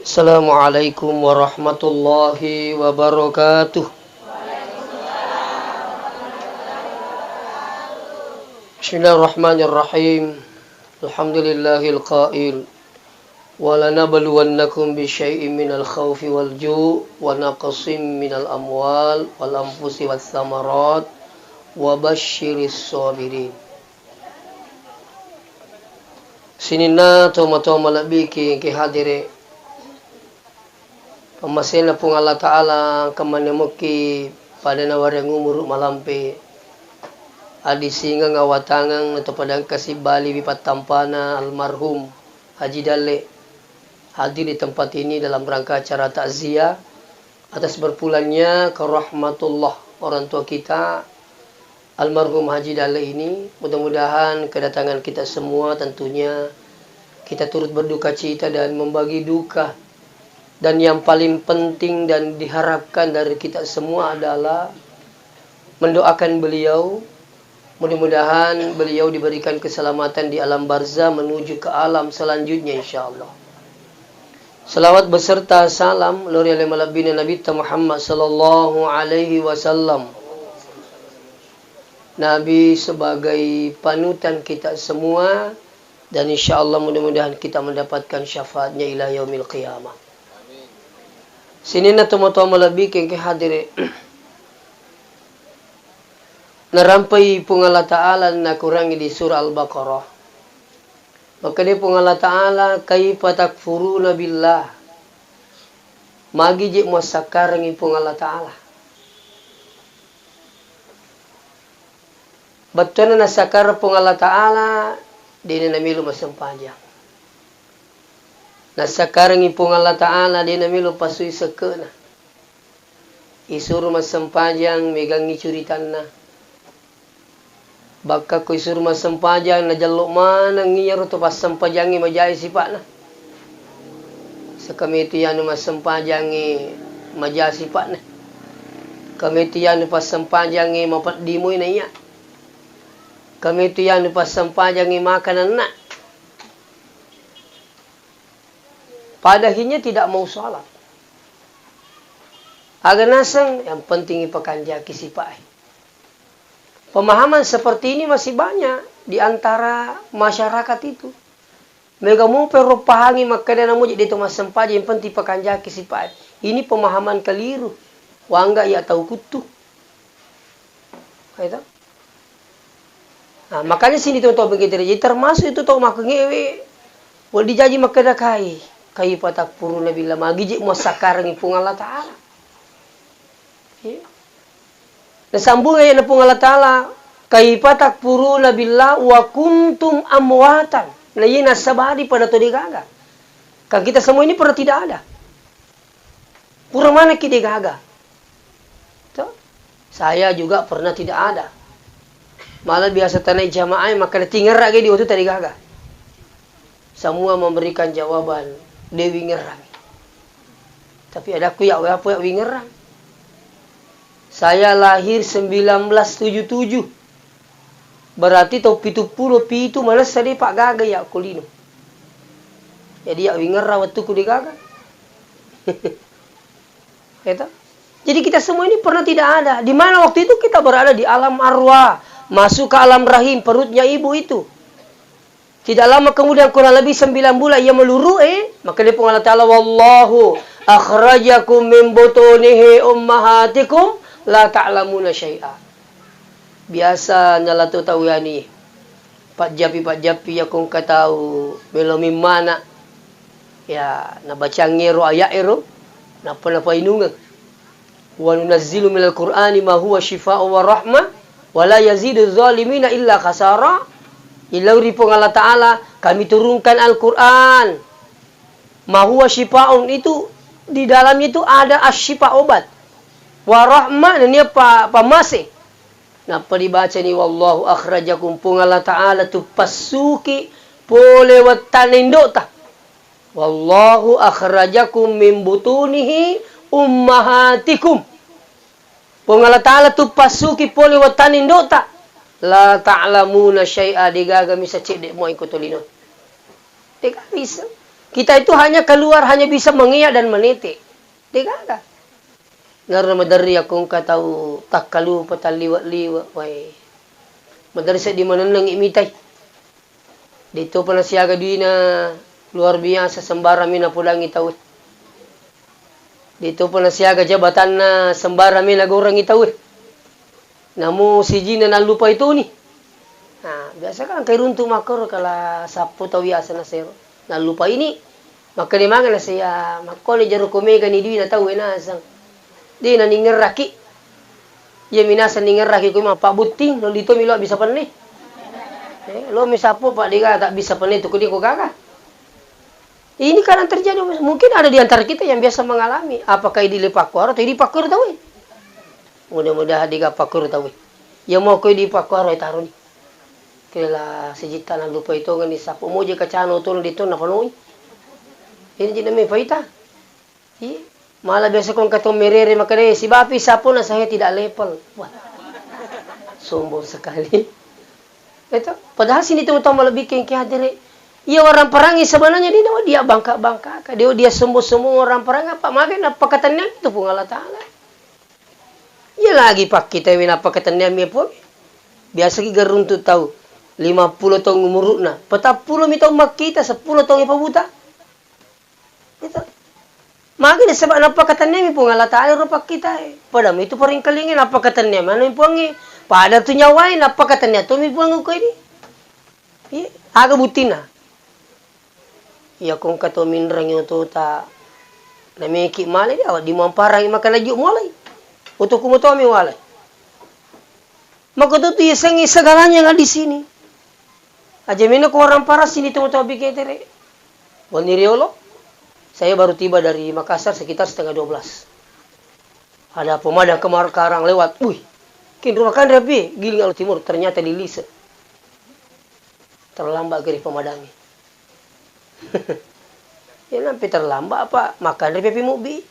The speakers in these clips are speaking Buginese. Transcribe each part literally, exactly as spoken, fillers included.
Assalamualaikum warahmatullahi wabarakatuh. Bismillahirrahmanirrahim. Alhamdulillahil qail, "Wa lanabluwannakum bisyai'in minal khaufi wal ju' wa naqsin minal amwal wal anfusi wath thamarat wa basysyiris sabirin." Sininna tomatoa malebbiki engke hadere, pammasena Puang Allah Ta'ala, engka manne mokki pada nawareng umuru malampe, addisingeng, awatangeng, natopada engka sibbaliwi pattampana almarhum Haji Dalle hadir di tempat ini dalam rangka acara takziah atas berpulangnya ke rahmatullah orang tua kita, almarhum Haji Dalle ini. Mudah-mudahan kedatangan kita semua tentunya kita turut berduka cita dan membagi duka. Dan yang paling penting dan diharapkan dari kita semua adalah mendoakan beliau, mudah-mudahan beliau diberikan keselamatan di alam barzah menuju ke alam selanjutnya, insya Allah. Salawat beserta salam lao ri ale malebbina Nabitta Muhammad sallallahu alaihi wasallam. Nabi sebagai panutan kita semua, dan insya Allah mudah-mudahan kita mendapatkan syafaatnya ila yaumil qiyamah. Sininna tomatoa malebbiki engke hadere, narampai Puang Allah Ta'ala nakurangi di surah Al-Baqarah. Makkeda Puang Allah Ta'ala, "Kaifa takfuruna billah?" Magi je muassakkarengngi Puang Allah Ta'ala? Bettuanna nassakkareng Puang Allah Ta'ala, de'na namelo massempajang. Nassakkarengngi Puang Allah Ta'ala, de'na melo passui sekke'na. Isuro massempajang, megangngi curitanna. Bakka ko isuro massempajang, najello maneng iyaro to passempajangnge majae sipa'na. Sekametu yanu massempajangnge maja sipa'na. Kametu yanu passempajangnge mapeddi moi naiya. Kametu yanu passempajangnge makananna. Padahal iyya tidak mau salat. Aga naseng, yang penting ipakanjaki sipae. Pemahaman seperti ini masih banyak di antara masyarakat itu. Mega mopa ro pahangi makkeda namuji de to massempajang, yang penting pakanjaki sipae. Ini pemahaman keliru. Wangga iya tau kuttu. Itu. Nah, makanya sini to, to begitu. Jadi termasuk itu to makkengewe. Wedding jaji makkeda kai, kaifa takfuruna billah, magi je muassakkarengngi Puang Allah Ta'ala. Iya. Nasambung ayatna Puang Allah Ta'ala, "Kaifa takfuruna billah wa kuntum amwatan." Nah, iya nassabari pada to degaga. Kan kita semua ini pernah tidak ada. Pura manekki degaga. To? Saya juga pernah tidak ada. Malah biasa tanai jamaah, maka tingerra ge di waktu tadi gaga. Semua memberikan jawaban, de wingerang. Tapi adaku ya, apa ya wingerang? Saya lahir sembilan belas tujuh tujuh. Berarti tau pitu pulo pitu manessa de paggaga ya ko lino. Jadi ya wingerang waktuku de gaga. Ya toh? Jadi kita semua ini pernah tidak ada. Di mana waktu itu kita berada di alam arwah, masuk ke alam rahim, perutnya ibu itu. Tidak lama kemudian, kurang lebih sembilan bulan, ia meluru, eh, maka dia Puang Allah Ta'ala, "Wallahu akhrajakum min butunihi ummahatikum la ta'lamuna syai'a." Biasa nala tu tau yani, pajjapi-pajjapi ya kong katau melo mimmana. Ya, nabacangngero aya'ero, nappa napainungeng. "Wa nunazzilu minal Qur'ani ma huwa syifa'un wa rahmah, wa la yazidu zalimina illa khasara." Ilau ri Puang Allah Ta'ala, "Kami turunkan Al-Quran. Ma huwa syifa'un," itu di dalamnya itu ada asyifa obat. "Wa rahmah," nennia pa-, pamase. Nappa dibacani, "Wallahu akhrajakum," Puang Allah Ta'ala tu passuki pole wettanna indo'ta. "Wallahu akhrajakum min butunihi ummahatikum." Puang Allah Ta'ala tu passuki pole wettanna indo'ta. "La ta'lamuna syai'a," degaga misa cedde moe ko tolino. Degaga misa. Kita itu hanya keluar, hanya bisa mengeak dan menete. Degaga. Ngarana maderri akko engka tau takkalupa, talliwe-liwe, wae. Maderri seddi manenneng mitai. De'topa nasiaga duina luar biasa, sembarang mi napodangi tauwe. De'topa nasiaga jabatanna, sembarang mi nagorengi tauwe. Namo sijinna nallupai toni. Nah, biasa kan engka iruntu makkoro kala sappo tau biasa nasero. Nallupaini, makkeda mangana saya, makkoni jero ko megani duina tauwe naseng. De naningerraki. Iya minaseng ningerraki ko mappabutting, lolli tomi lo bisa penne. Eh, lo mi sappo, Pak, dega tak bisa penne tu ko dia ko gaga. Ini kadang terjadi, mungkin ada di antara kita yang biasa mengalami. Apakah idi le pakkuaro atau idi pakkuaro tauwe? Mudah-mudahan dega pakkuaro tauwe. Ya mau ko idi pakkuaro taro ni. Kela sejitta nallupai tongeng ni sappo moje kacana otona di tona panoi. Ini jadi namanya faita. Iya. Malah biasa ko engka tong merere makkeda, "Eh, sibapi sappona saya tidak level." Wah. Sombong sekali. Itu, padahal sini tong-tong malebbi kengke hadere. Iya, orang perangi sebenarnya dia, dia bangka-bangka, dia, dia sombong-sombong orang perang apa? Mabe nappakatenniang itu Puang Allah Taala. Iya lagi pakkita we nappakatenniang mi Puang. Biasa ki geruntu tau lima puluh taung umuru'na, patappulo mi taung makkita, seppulo taung ipabuta. Itu. Magi nasaba nappakatenniami Puang Allah Taala ro pakkitae. Pada mi tu paringkalinge nappakatenniami anu Puangnge. Pada tu nyawae nappakatennia tomi Puang ko ini. Iya, aga buttina? Iya, ko engka to minrengi otota, nameki male dia, awak dimuamparang maka laju mulai. Otoku motomi walai. Makkututtu yasengnge segalanya lah di sini. Aja mena ko orang parasini tau-tau biketere. Wenni riolo, saya baru tiba dari Makassar sekitar setengah dua belas. Ada pemadam kemar-, karang lewat. Wih, kinro makan rapi, giling Allo Timur, ternyata di Lise. Terlambat gari pemadamnya. Ya, nampe terlambat apa? Makanre piapi mubbi.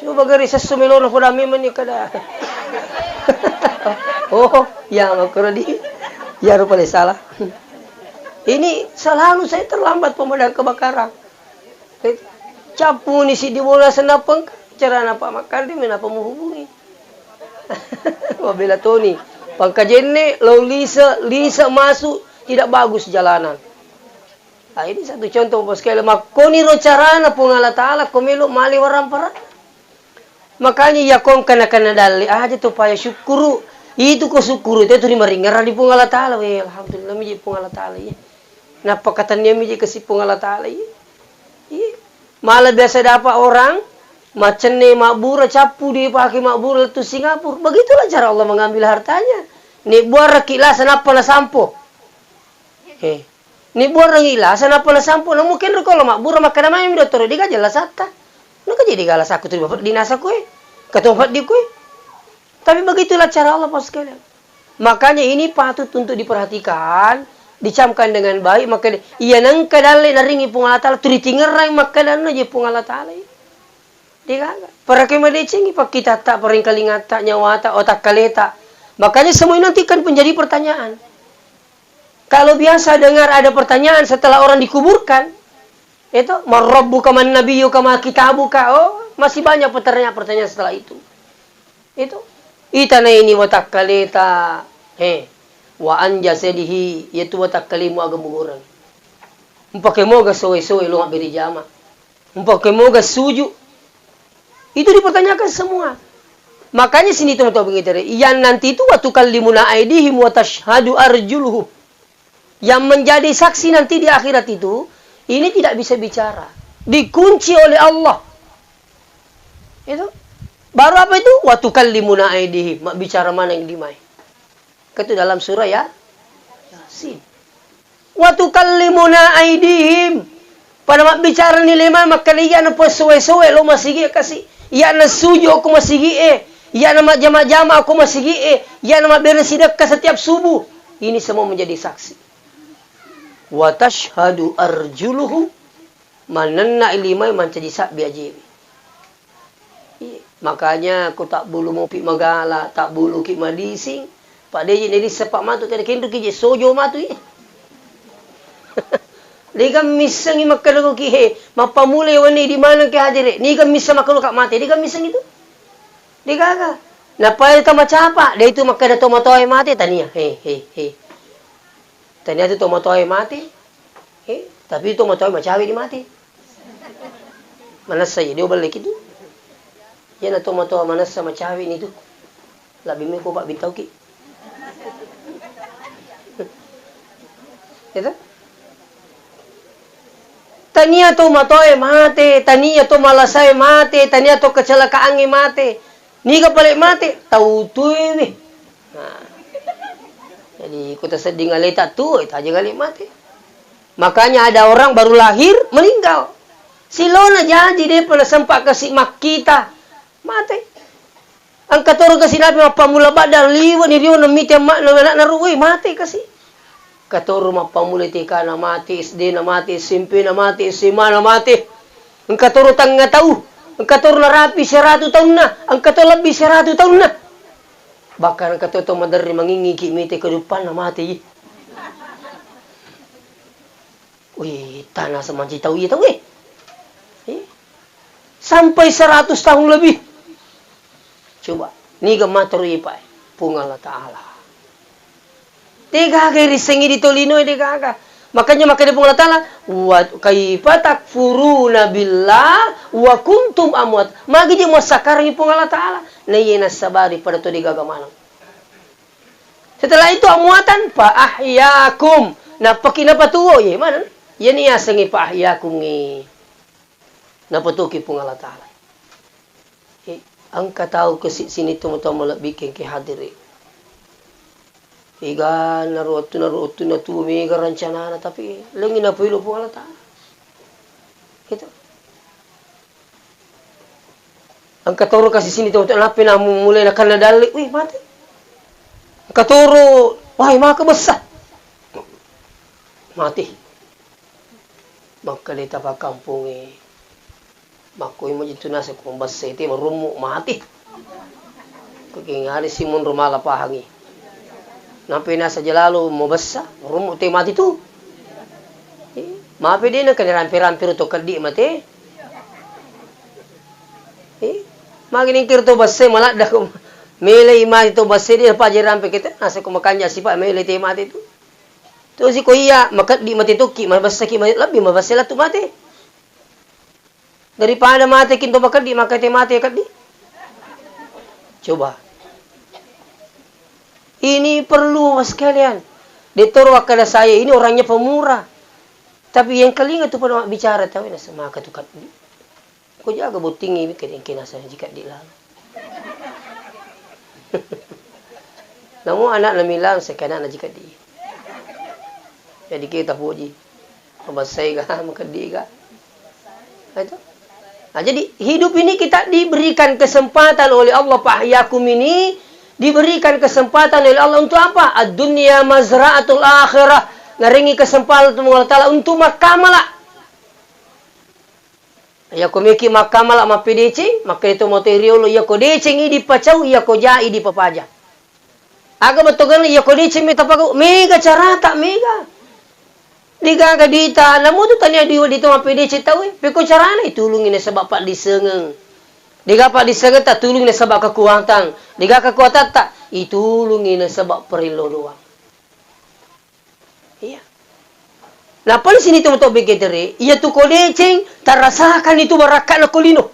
Coba gari sesso melona poda memang ni kada. Oh, ya, makkoro di. Ya, rupa le salah. Ini selalu saya terlambat pemadam kebakaran. Eh, cappu ni siddi bola senapeng, carana apa makanre, menapa menghubungi? Wabela toni. Pangkajenne, lao lise, lise masuk, tidak bagus jalanan. Nah, ini satu contoh, Bapak sekalian. Makkoniro carana Puang Allah Taala, ko melo male warampara. Makanya iya ko engka na-, kana dalle aja tu paya syukkuru. Itu ko syukkuru itu tu rimaringerang di Puang Allah Taala. Weh, alhamdulillah miji Puang Allah Taala, iya. Nappakatennia miji kasi Puang Allah Taala, iya. Iya. Malah biasa dapat orang macenne mabbura, cappu dipake mabbura lettu Singapura. Begitulah cara Allah mengambil hartanya. Ni buaraki lasa nappa nasampo. Eh. Ni buaraki lasa nappa nasampo. Namu kenro ko lo mabbura makkeda mai mi dottoro, "Dega jella satta." Naka jadi gala saku tu di nasa kue. Ketua di kue. Tapi begitulah cara Allah, Bapak sekalian. Makanya ini patut untuk diperhatikan, dicamkan dengan baik, maka iya nengka dalle naringi Puang Allah Taala, turi tingerang makkadanna je Puang Allah Taala. Degaga. Para ke madecengi pakkitatta, paringkalingatta, nyawata, otakkaleta. Makanya semua ini nanti kan menjadi pertanyaan. Kalau biasa dengar ada pertanyaan setelah orang dikuburkan, itu, "Man rabbuka, man nabiyyuka, ma kitabuka?" Oh, masih banyak pertanyaan-pertanyaan setelah itu. Itu, itana ini watakkaleta, he, wa an jasadihi, yaitu watakkalemu aga mugoreng. Mpake moga soe-soe lo mabbere jama. Mpake moga suju. Itu dipertanyakan semua. Makanya sini teman-teman pengitere, yang nanti itu wa tukallimuna aidihim wa tashhadu arjuluhum. Yang menjadi saksi nanti di akhirat itu, ini tidak bisa bicara. Dikunci oleh Allah. Itu. Baru apa itu? Wa tukallimuna aidihim. Mabbicara mana yang dimai? Itu dalam surah ya? Yasin. Wa tukallimuna aidihim. Pada mabbicara ni lima makkeda iyana posowe-sowe lo masigi kasi. Iyana suju ko masigi e. Iyana majama-jama ko masigi e. Iyana mabberesi dekka setiap subuh. Ini semua menjadi saksi. Wa tashhadu arjuluhum. Manenna limai mancaji sabbi ajewe. Iya, makanya ko tabbulu mopi magala, tabbuluki madising, pak deje neri sepak matu kena kenduki je sojo matu iya. Dega missengi makkeda ko ki, he, mappamulai wenni di maneng ki hadere. Niga misseng makkeda ka mate, dega misseng itu. Degaga. Nappa tau macapa, de itu makkeda to matoae mate, tania. He, he, he. Tania tu to matoae mate. He, tapi to matoae macawe di mate. Manessa iya, dia balleki tu. Iyana to matoa manessa macawe ni tu. Labbi meko pabbitauki. Itu? Tania to matoae mate, tania to malasae mate, tania to kecelakaangnge mate. Niga pale mate? Tau tuewe. Nah. Jadi, ko tasedding aleta tuo, tajeng ale mate. Makanya ada orang baru lahir, meninggal. Silona jaji, depa nasempa kasi makkita. Mate. Engka toro kasi napi mappammula badda, liwe ni riona mite amma'na, ana'na ro, woi, mate kasi. Engka toro mappammula T K na mate, S D na mate, S M P na mate, S M A na mate. Engka toro tengnga tau, engka toro narapi seratu taunna, engka to lebbi seratu taunna. Bahkan engka to, to maderri mangingiki mite kedupanna mate, ye. Wih, tana semanci tau iya tau, eh. Eh? Sampai seratus tahun lebih. Coba, niga matteru ipa, eh? Puang Allah Ta'ala. Degaga risengi di tolino, degaga. Makanya, makanya Puang Allah Ta'ala, "Wa kaifa takfuruna billah wa kuntum amwat." Magi je massakarangi Puang Allah Ta'ala. Na iye nassabari pada to degaga maneng. Setelah itu amwatan, fa ahyakum. Nappaki napatuo, ye, mana? Ye ni yasengi fa ahyakum ngi. Napatuoki Puang Allah Ta'ala. Eh, engka tau kasi sini tomatoa malebbi kengke hadiri. Iga naro wettu, naro wettu natuo mega rancanana, tapi lengi napoilo Puang Allah Ta'ala. Gitu. Engka toro kasi sini to, to, nappi namu-, mulai nakanna dalle, wih, mate. Engka toro, wah, maka bessa. Mate. Makkedai tapa kampongnge, makkoi maji tu naseng ko mabessa te marummu, mate. Ko kengari si monro mala pahangi. Nampai naseng jalalo mabessa, marummu te mate tu. Eh, mape de' na kena rampe-rampe ro to keddi mate. Eh, magi nengkir to besse maladda ko. Mele i mate to besse de' paja rampe kita, naseng ko makanja sipa mele te mate tu. Tosi ko iya makeddi mate tokki, mabessaki mate, lebbi mabesse lettu mate. Daripada mateki to makeddi, maka te mate keddi. Coba. Ini perlu, Bapak sekalian. Dettoro wakkada saya ini orangnya pemurah. Tapi yang kelinga tu pada bicara tahu ini semaka tu keddi. Ko jaga bottingngi mi kedengke naseng ji keddi lalo. Namo anakna milang seka anakna ji keddi. Jadi kita puji. Mabessai ga, makeddi ga. Nah, itu. Nah, jadi hidup ini kita diberikan kesempatan oleh Allah, fa ahyakum ini diberikan kesempatan oleh Allah untuk apa? Ad-dunya mazra'atul akhirah. Narengi kesempatan Allah Ta'ala untuk makkamala. Iyako meki makkamala mappedeceng, makkeda to matoa riolo, iyako deceng idi pacau, iyako ja idi papaja. Aga bettuanna iyako deceng mi tapagau, mega carata, mega. Degaga duita, namutu tania dui wedding to mappedeceng tauwe, pekko carana itulungi nasaba paddissengeng. Dega paddissengeng ta tulungi nasaba kekuatan. Dega kekuatan ta itulungi nasaba perillo doang. Iya. Nappa di sini to, to begetere, iya tu ko deceng, tarasakan itu barakka'na ko lino.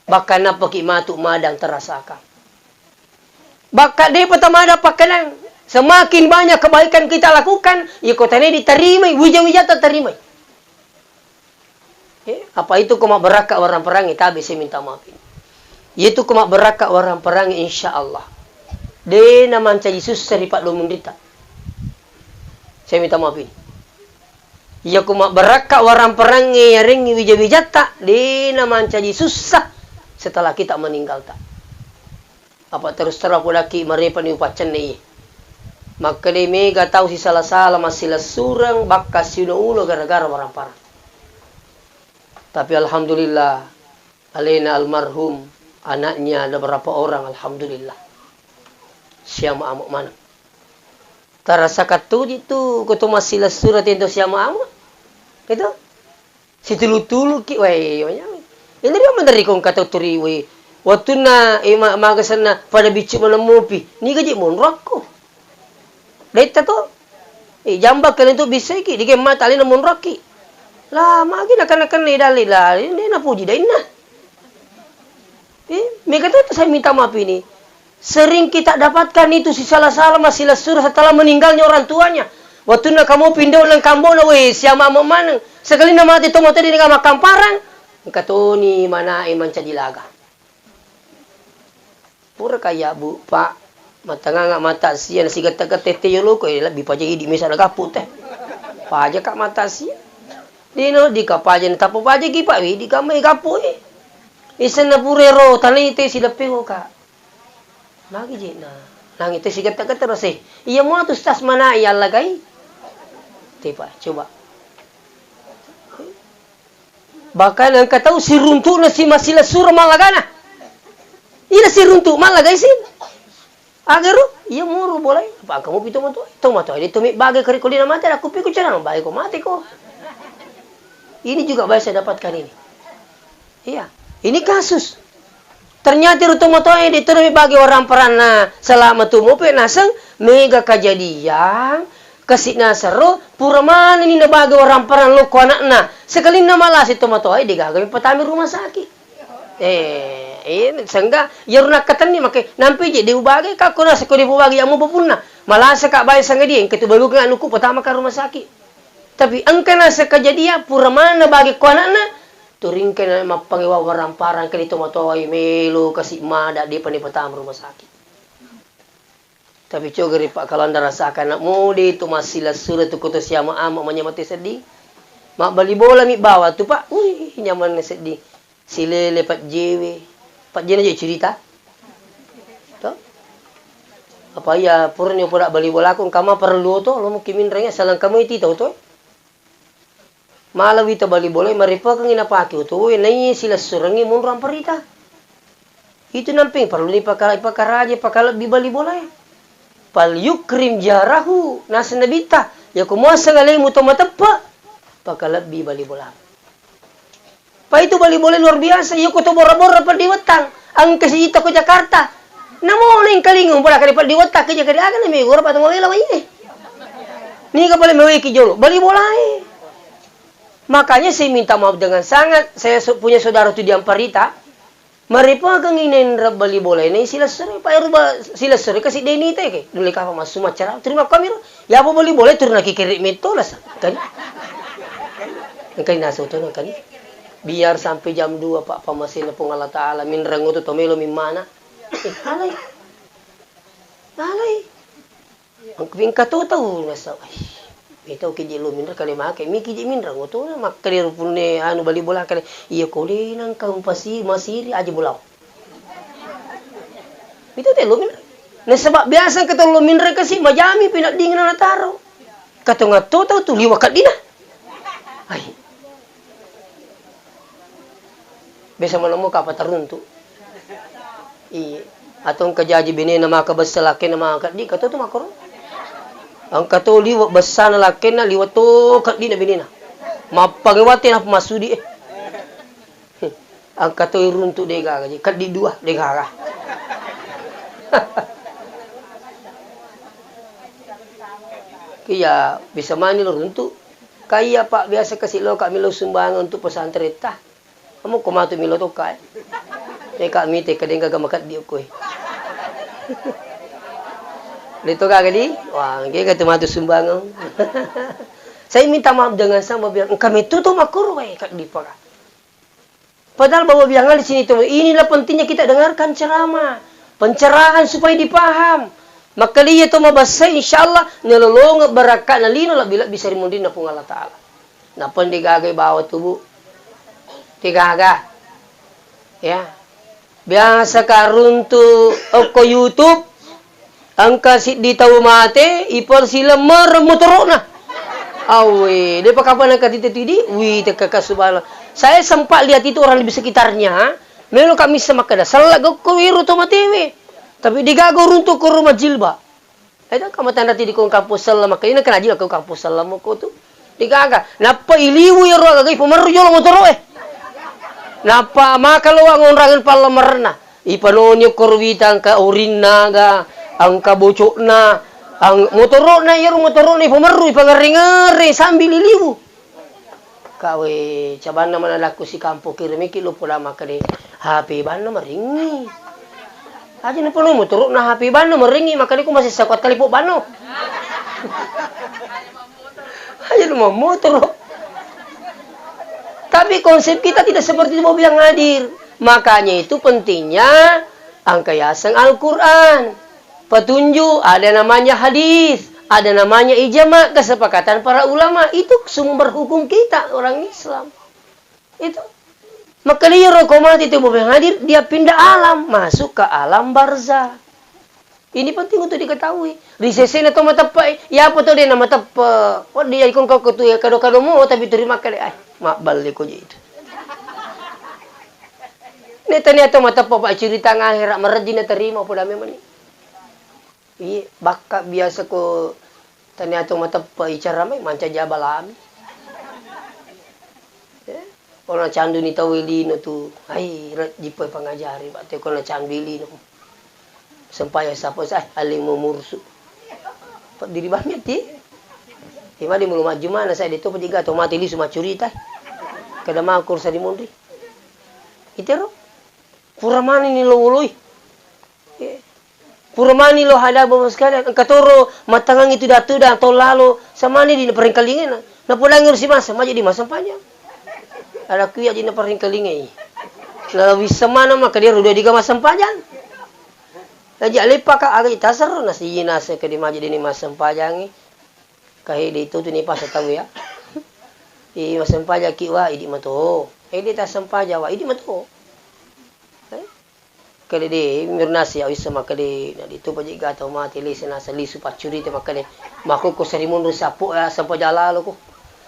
Bahkan nappaki matu madang tarasakan. Bahkan depa tamada pakkenang, semakin banyak kebaikan kita lakukan, iya ko tane ditarimai, wija-wijata tarimai. Eh, apa itu ko mabbarakka warang perangnge, tabe saya minta maaf ini. Iya tu ko mabbarakka warang perangnge, insya Allah. De na mancaji sussa ri paddomunrita. Saya minta maaf ini. Iya ko mabbarakka warang perangnge yarengngi wija-wijatta, de na mancaji sussa setelah kita meninggalta. Apa terus terang podakki marepa ni upaccennei. Makkedai mega tau sisala-sala massilessureng bakka siuno-uno gara-gara warang parang. Tapi alhamdulillah, alena almarhum, anaknya ada berapa orang, alhamdulillah. Siama amo maneng. Tarasa kattuji tu, ko to massilessureng tento siama amo. Itu? Situlu-tuluki, wai, wai. Ini dia menderiko engka tau turi, wai. Wattunna, eh, ma-, magasenna pada biccu maneng mopi. Niga je monroakko. Detta to. Eh, jamba kalian tu bissaiki, digemma talina monroakki. Lah, magi nakan-nakan ni dalil lah. Ini napuji dainna. Eh, mega to saya minta maaf ini. Sering kita dapatkan itu si salah-salah masih lesur setelah meninggalnya orang tuanya. Wattunna kamu pindo nang kambona, weh, siama maneng. Sekali nama mati tomo tadi dengan makamparang. Engka toni manae mancaji laga. Pura kaya bu, Pak, matanganga mata sia na sigetta-getta tette yoloko, eh, lebbi paja idi mesa na gapu teh. Paja ka mata sia. Dino di ka paja na tappa paja ki, Pak, wi di ka mai gapu, eh. Isenna pura ro tanai te sideppe ko, Kak. Magi je na. Nangi te sigetta-getta ro se. Iya mo tu stas mana iya lagai. Te, Pak, coba. Bahkan engka tau siruntu'na si masilessureng mallagana. Ina siruntu' mallagai si. Agaro, iya muru bolai. Apa engka mopi tomatoa? Tomatoa de to mebbaga kari ko dina mate, aku piko carana bage ko mate ko. Ini juga banyak saya dapatkan ini. Iya, ini kasus. Ternyata ro tomatoae de to mebbaga waramparanna selama tu mope naseng mega kajadian. Kasi nasero, pura manenni nabage waramparang lokko anakna. Sekalinna malase tomatoae, degaga mipatami rumah sakit. Eh, eh, sengga, iyaro nakkatenni make, nampe je de ubage, kakko naseko de ubage, yammo bapunna. Malase ka bae sangadie, engka tu balukeng anukku, patama ka rumah sakit. Tapi engka nase kajadian, pura maneng nabage ko anakna, turingka na mappangewa waramparang ke di tomatoae, melo kasi mada, depa ni patama rumah sakit. Tapi coga ri Pak, kalau Anda rasakan anak muda itu masih lessu tu koto siama ama manyamate sedding. Mabbali bola mi bawa tu Pak, wih nyamanna sedding. Silele pajjewe. Pajjena je cerita. To? Apa iya purani poda bali bola ko engka ma perlu to, lo mungkin minreng salangka mai ti tau to. Mala wita bali bolae, maripakengngi napake otoe, naiya silessurengngi monro amparita. Itu nampeng parelluni paka-, pakaraja, pakalebbi bali bolae. "Fal yukrim jarahu," naseng Nabitta, "Yako muaseng alemu to mateppe, pakalebbi bali bola." Pa itu bali bola luar biasa, yako to bora-bora peddi wettang, engka sijita ko Jakarta. Namo nengkalinga umpalaka di peddi wettang, ke Jakarta aga nami gora patong wela wae. Niga pale meweki jolo, bali bolae. Makanya saya minta maaf dengan sangat, saya so-, punya saudara tu di Amparita, maripakengngi nenre bali bola ini silessureng, Pak, ero ba-, silessureng kasi deni te ke, dole kapa massu macara, terima kami ro, ya apa bali bola turun lagi kere metto lah, sa-, kan? Engkai naso to, kan? Biar sampai jam dua, Pak, pamasena Puang Allah Taala, minreng oto to melo mimmana. Eh, alai. Alai. Engka to tau nasa, "Ih, metau ki je lo minreng kale make, miki je minreng oto na makkeda rupunne anu bali bola kale, iya kole nangka umpasi masiri aja bola." Itu te lo minreng. Nasaba biasa engka to lo minreng kasi majami peneddinna nataro. Katonga to tau tu liwa keddina. Ai. Biasa malemmu kapa taruntu. Iya. Atau engka jaji benena maka bessa lakkenna maka di kato tu makoro. Engka to liwa bessana lakkenna liwa to keddina benena. Mappangewate na masudi eh. Engka to iruntu degaga ji, keddi dua degaga. Iya, bisa mani lo runtu. Kaiya, Pak, biasa kasi lo ka milo sumbangan untuk pesantren ta. Kamu ko matu milo to ka, eh. Eh, ka mite ka dengga makeddi ko, eh. Leto gaga di? Wah, engka tu matu sumbangan. Saya minta maaf dengan sama bilang, engka metu to makuru, eh, keddi paka. Padahal bahwa biangan di sini itu, inilah pentingnya kita dengarkan ceramah, pencerahan supaya dipaham. Maka dia itu mabassa, insya Allah, nalolonga barakatna lino lebih-lebih seri mundinna Puang Allah Ta'ala. Napa degaga bawa tubuh? Degaga. Ya. Biasa ka runtu okko YouTube, engka siddi tau mate, ipersilemmereng motoro'na. Awwe, depa kapang engka tite tu idi, wih, tekkaka subhanallah. Saya sempat lihat itu orang di sekitarnya, melo ka missa makkeda, sella gokko wiro to matewe. Tapi degaga runtu ko rumah jilbab. Eda ka matanra tidi ko kampus selleng, makanya kena jila ko kampus selleng moko tu. Degaga. Nappa iliwu iyaro agaga ipamerru jolo motoro'e. Nappa maka lo wangonrangeng pallamerenna. Ipanoni okkoro wita engka orinna ga, engka boco'na, ang-, motoro'na, iyaro motoro'na ipamerru, ipangerre-ngerre sambil iliwu. Kawe cabanna manadakku sikampong kira miki lo pola makkeda H P banna maringi. Aja napano motoro'na H P banna maringi, makkeda ku masessa ko talipo banno. Aja lu mau motoro. Tapi konsep kita tidak seperti itu, Bapak yang hadir. Makanya itu pentingnya engka yaseng Al-Quran. Petunjuk, ada namanya hadis, ada namanya ijma, kesepakatan para ulama. Itu sumber hukum kita orang Islam. Itu. Makanya iyaro ko mati tu, Bapak yang hadir, dia pindah alam, masuk ke alam barzah. Ini penting untuk diketahui. Ri sesena to mateppe, iya apa to de na mateppe. Oh, dia ikon kau tu ya kado-kado mo, tapi terima kasih. Ai, mabballe ko je itu. Ne tania to mateppe, Pak, cerita ngahera meredi na terima apa dame meni. Iya, bakka biasa ko tania to mateppe icara mai mancaji abalami. Eh, ko nacanduni tau lino tu, ai, rejji poi pangajari, Pak, te ko nacandui lino. Sempajang sapa sa, ai, allimu mursu. Peddiri banget ti. Ima di mulu maju mana saya, de to pejega to mati lisu maccurita. Kada mangkur sa di munri. Itero. Pura mani ni lo woloi. Eh. Pura mani lo hada Bapak sekalian, engka toro mattangangi tudang-tudang tau lalo, samani di naparingkalingai na. Napodangi ro simasa, maja di masempajang. Ada kuya di naparingkalingai. Na wissa mana maka dia rudo diga masempajang. Aja lepa ka aga itasar na siji nasa ke di maja di masempajangi. Kahe di itu tu ni pasa tau ya. Di masempajang ki wa idi mato. Eh di tasempajang wa idi mato. Eh? Kede de, mirnasi ya wissa makkede, na ditu paje ga tau mate lese nasa lisu paccurita makkede, makkukku sarimunru sappo, eh, sempajang lalo ko.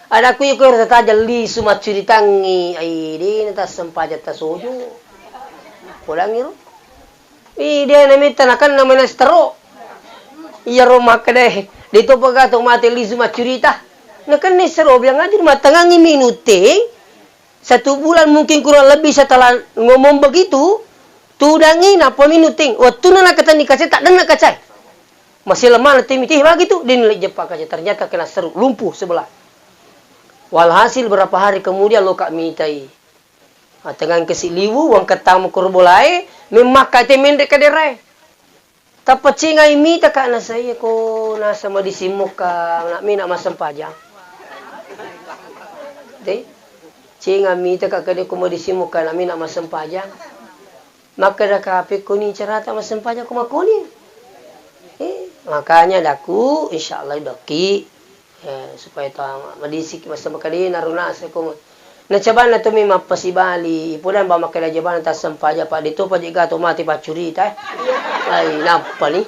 Ada ku iko ero tataja lisu maccuritangi, ai de na tassempajang tasojo. Podangi ro. Ih, de na metta nakenna maina setero. Iyaro makkede, de to paga tau mate lisu maccurita. Nakenna sero bilang aja mattangangi minute. Satu bulan mungkin kurang lebih setelah ngomong begitu, tudangi nappa minuteng. Wettunna nakatenni kacae, taddenna kacae. Masih lemah nanti miti bagi tu, dia nilai jeppa kaca. Ternyata kena seru, lumpuh sebelah. Walhasil berapa hari kemudian lo kak mitai. Ah, tengang kesi liwu, uang ketang mukuru bolae, memang kate mendek kaderae. Tapaccingai mita ka nasa iya ko nasa madising mokka na mena massempajang. De, cinga mita ka kede ko madising mokka na mena massempajang. Makkeda ka pekkoni carata massempajang ko makkoni. Eh, makanya daku insyaallah dokki. Eh, supaya tau madisiki massempajang kede na runa seko. Nacabanna to mi mappasibali, ipodang ba makkeda jabana tassempajang, pa de to paje ga to mate paccurita, eh. Ai, nappani.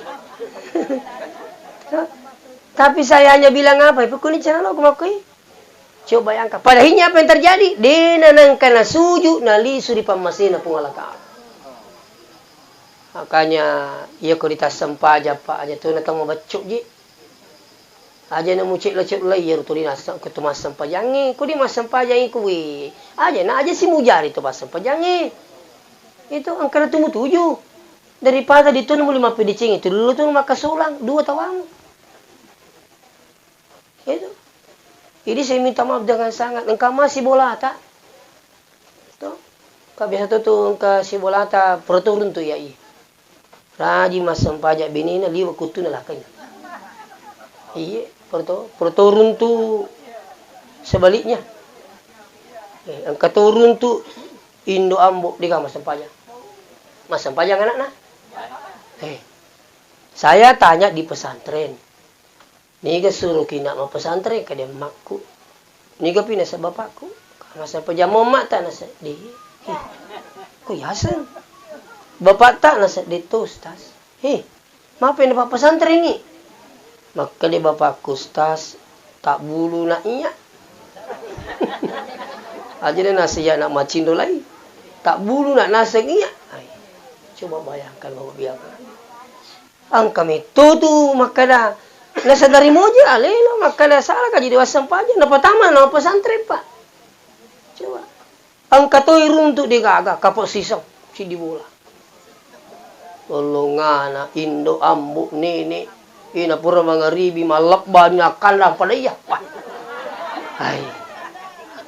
Tapi saya hanya bilang apa, ipekuni cara lo kumakkoi. Coba bayangkan, pada akhirnya apa yang terjadi? De na nangka nasuju, nalisu di pammasena Puang Allah Ta'ala. Makanya, iya ko ditassempajang, Pak, aja tu na tau mabeccu ji. Aja na mucek-lecek lai, iyaro tuli nasa-, ko tu massempajangnge, ko di massempajangnge ko we. Aja na aja si mujari tu massempajangnge. Itu engkana tu mutuju. Daripada di tu muli mappedeceng itu dulu tu makkasolang, dua tawang. Itu. Jadi saya minta maaf dengan sangat. Engka masih bolata. To. Ka biasa to tu engka sibolata perturun tu iya i. Rajin massempajang benena liwe kuttuna lakkainna. Iye, perto-, perturun tu sebaliknya. Eh, engka turun tu indo ambo dega massempajang. Massempajang anakna. Eh, saya tanya di pesantren. Niga suruki na mappesantreng, kade emmakku. Niga pi nasa bapakku. Nasa pejamong mata nasa, de. Hi. Ku yaseng. Bapakta nasa, de to, Ustaz. Hi. Mape na pappesantrengi. Makkede bapakku, Ustaz, tabbulu na iya. Aja de nasa iya na macindo lai. Tabbulu na naseng iya. Ai. Coba bayangkan, Bapak Biang. Engka metto tu makkeda, Nasadari moja alena, makkeda sala kaji dewa sempajang, napatama na pesantren, Pak. Coba. Engka toi runtu de gaga, kapo siseng, siddi bola. Lollongana, indo, ambo, nene, ina pura mangaribi, mallebba ni akkandang pada iya. Wah. Hai.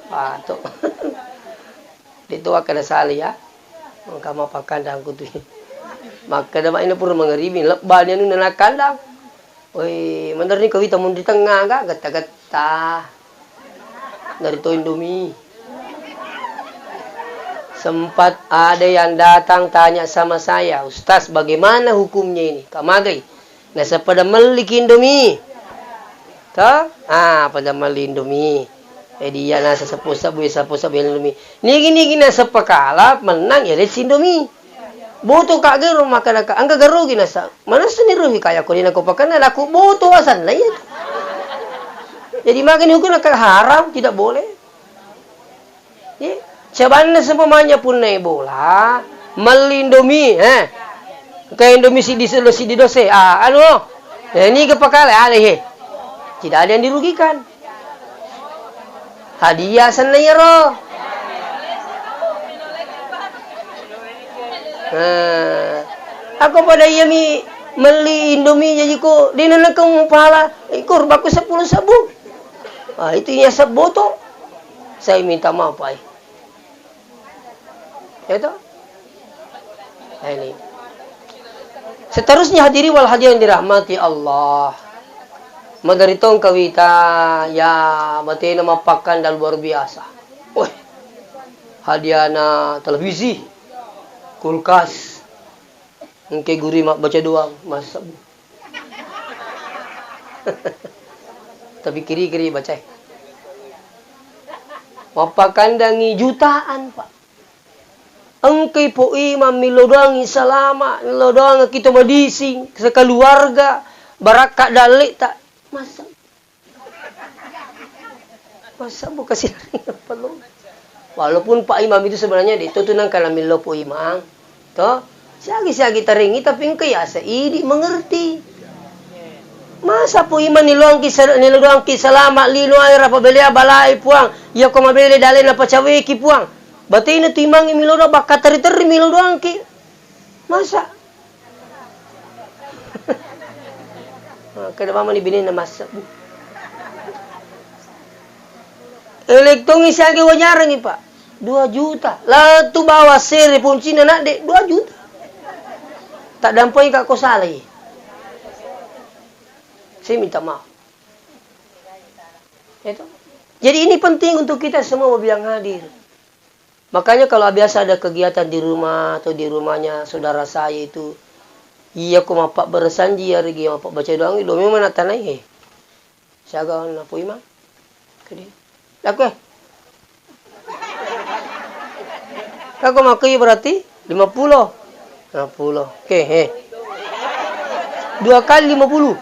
Pato. De to wakkeda sala ya. Engka mapakkandang kutu. Makkeda ma ina pura mangaribi, lebba ni anu na nakkandang. Woi, menurut ni kawita mun ri tengnga ga getta-getta. Dari to Indomie. Sempat ada yang datang tanya sama saya, "Ustaz, bagaimana hukumnya ini?" Kak magai. Nasaba pada melli ki Indomie. To? Ah, pada melli Indomie. Jadi iya nasa seppo sebbu, seppo sebbu Indomie. Nigi-nigi naseppa kala menang ya Indomie. Boto ka gero makanaka, engka garogi nasa. Manessani ruhi kaya ko dina ko pakanna, laku boto wasanna iya. Jadi magani hukumna kan haram, tidak boleh. Ye, sebanna seumpamanya punna bola, melli Indomie, eh. Engka Indomie siddi selo siddi dose, ah, anu, eh, niga pakale, ale he. Tidak ada yang dirugikan. Hadiah senna iyaro. Nah, ako pada iyami melli Indomie jaji ko, de nanakeng pala, eh, korbakku seppulo sebbu. Ah, itu iya sebboto. Saya minta maaf, Pak. Ya toh? Nah, ini. Seterusnya hadirin wal hadirat yang dirahmati Allah. Magari tong kawita, ya, batena mappakkanda luar biasa. Weh, hadiahna televisi, kulkas, engke guri mabbaca doang, masa. Tapi kiri-kiri bacae. Mappakkandangi jutaan, Pak. Engkai po imang millau doangi salama, millau doangi kita madising, sekeluarga, barakka dalle'ta. Masa? Masa buka silaring apa lo? Walaupun Pak Imam itu sebenarnya de' to tunang kana millau po imang. To? Siagi-siagi tarengi tapi engkai asa idi mengerti. Masa po imang niloangki sal-, niloangki salama lino ae rapa belea balai puang. Iya ko mabele dalena pacaweki puang. Batena tu imangnge milo doang, bakka terri-terri milo doangki. Masa? Makkeda mamani binena masa. Elektongi siaga wajarangi, Pak. Dua juta. Latu bawa sere puncina nadde, dua juta. Tak dampai ka ko salai. Saya minta maaf. Itu. Jadi ini penting untuk kita semua yang hadir. Makanya kalau biasa ada kegiatan di rumah atau di rumahnya saudara saya itu, iya ko mappabberesanji, iya rigi mappabbaca doang, lo memang natanai, eh. Siaga na poima. Kedi. Laku, eh. Kako makkui berarti lima puluh. Lima puluh. Oke, eh. Dua kali lima puluh.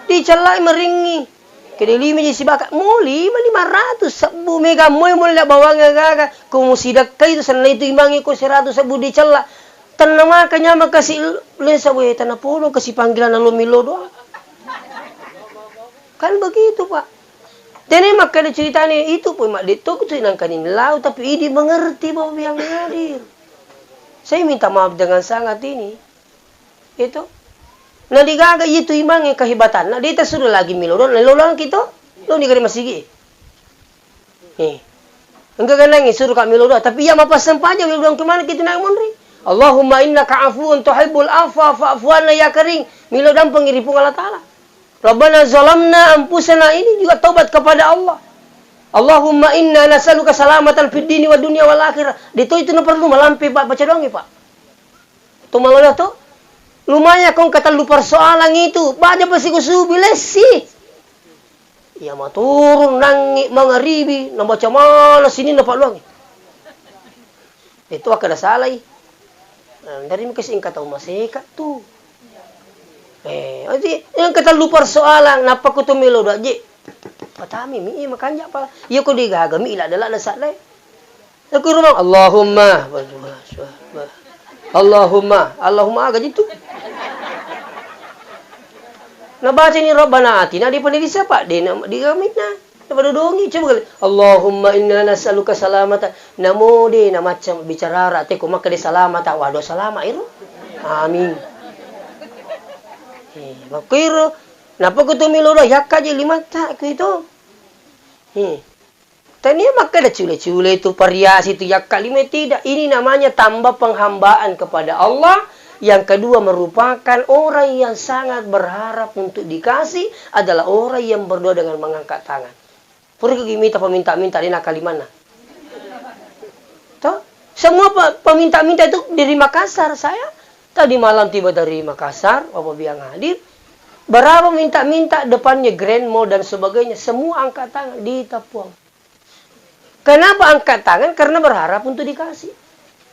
Dicellai meringi. Kede lima ji sibaka, mo lima, lima ratus sebbu mega moe mo la bawang gaga, ko mo sidekkai tu senna itu imangnge ko seratus sebbu dicella. Tenna maka nyama kasi lesa we tanah polo kasi panggilan lo milo doang. Kan begitu, Pak. Tene makkeda ceritane itu pun mak detto tu nangkani lau tapi idi mengerti bahwa yang hadir. Saya minta maaf dengan sangat ini. Itu. Nadigaga itu imangnge kehebatanna, de' tasuruh lagi milo doang, lolongki to, lo ni gare masigi. Eh. Engka ganangngi suruh ka milo doang, tapi iya mappasempajang milo doang kemana kita naik monri? Allahumma innaka afuwun tuhibbul afwa fa'fu anna ya karim. Milo dampengi ri Puang Allah Taala. Rabbana zalamna anfusana, ini juga taubat kepada Allah. Allahumma inna nas'aluka salamatan fid dini wad dunya wal akhirah. De' to itu na perlu malampe, Pak, baca doang, Pak. To malolo to. Lumayan ko engka tellu persoalan itu. Baca pasi ko subi lessi. Iya maturung nangngi mangaribi, nabaca mala sininna palluangngi. Itu akkeda salai. Nah, dari mukasi engka tau maseka tu. Eh, aji, engka tellu persoalan, nappa ko tu melo doang je. Patami mi, iya makanja pala. Iya ko digaga mi, ila dela desa dai. Aku rumah, Allahumma. Allahumma. Allahumma, aga jitu. Nabacani Rabbana atina, di peneliti siapa? De na di kaminna. Napadodongi, coba kali. Allahumma inna nas'aluka salamata. Namo de na macam bicara ara, te ko makkeda salamata, waduh salama iro. Amin. Eh, makkuiro, napa ko tu milo do yakka je limatta ko itu. Eh. Tania makkeda cule-cule itu, variasi itu, yakka lima, tidak. Ini namanya tambah penghambaan kepada Allah. Yang kedua, merupakan orang yang sangat berharap untuk dikasih adalah orang yang berdoa dengan mengangkat tangan. Pura ko mita paminta-minta, de na kalimanna. Toh? Semua pe-, peminta-minta itu dari Makassar. Saya tadi malam tiba dari Makassar, Bapak Biang hadir. Berapa minta-minta, depannya Grand Mall dan sebagainya, semua angkat tangan, ditapuang. Kenapa angkat tangan? Karena berharap untuk dikasih.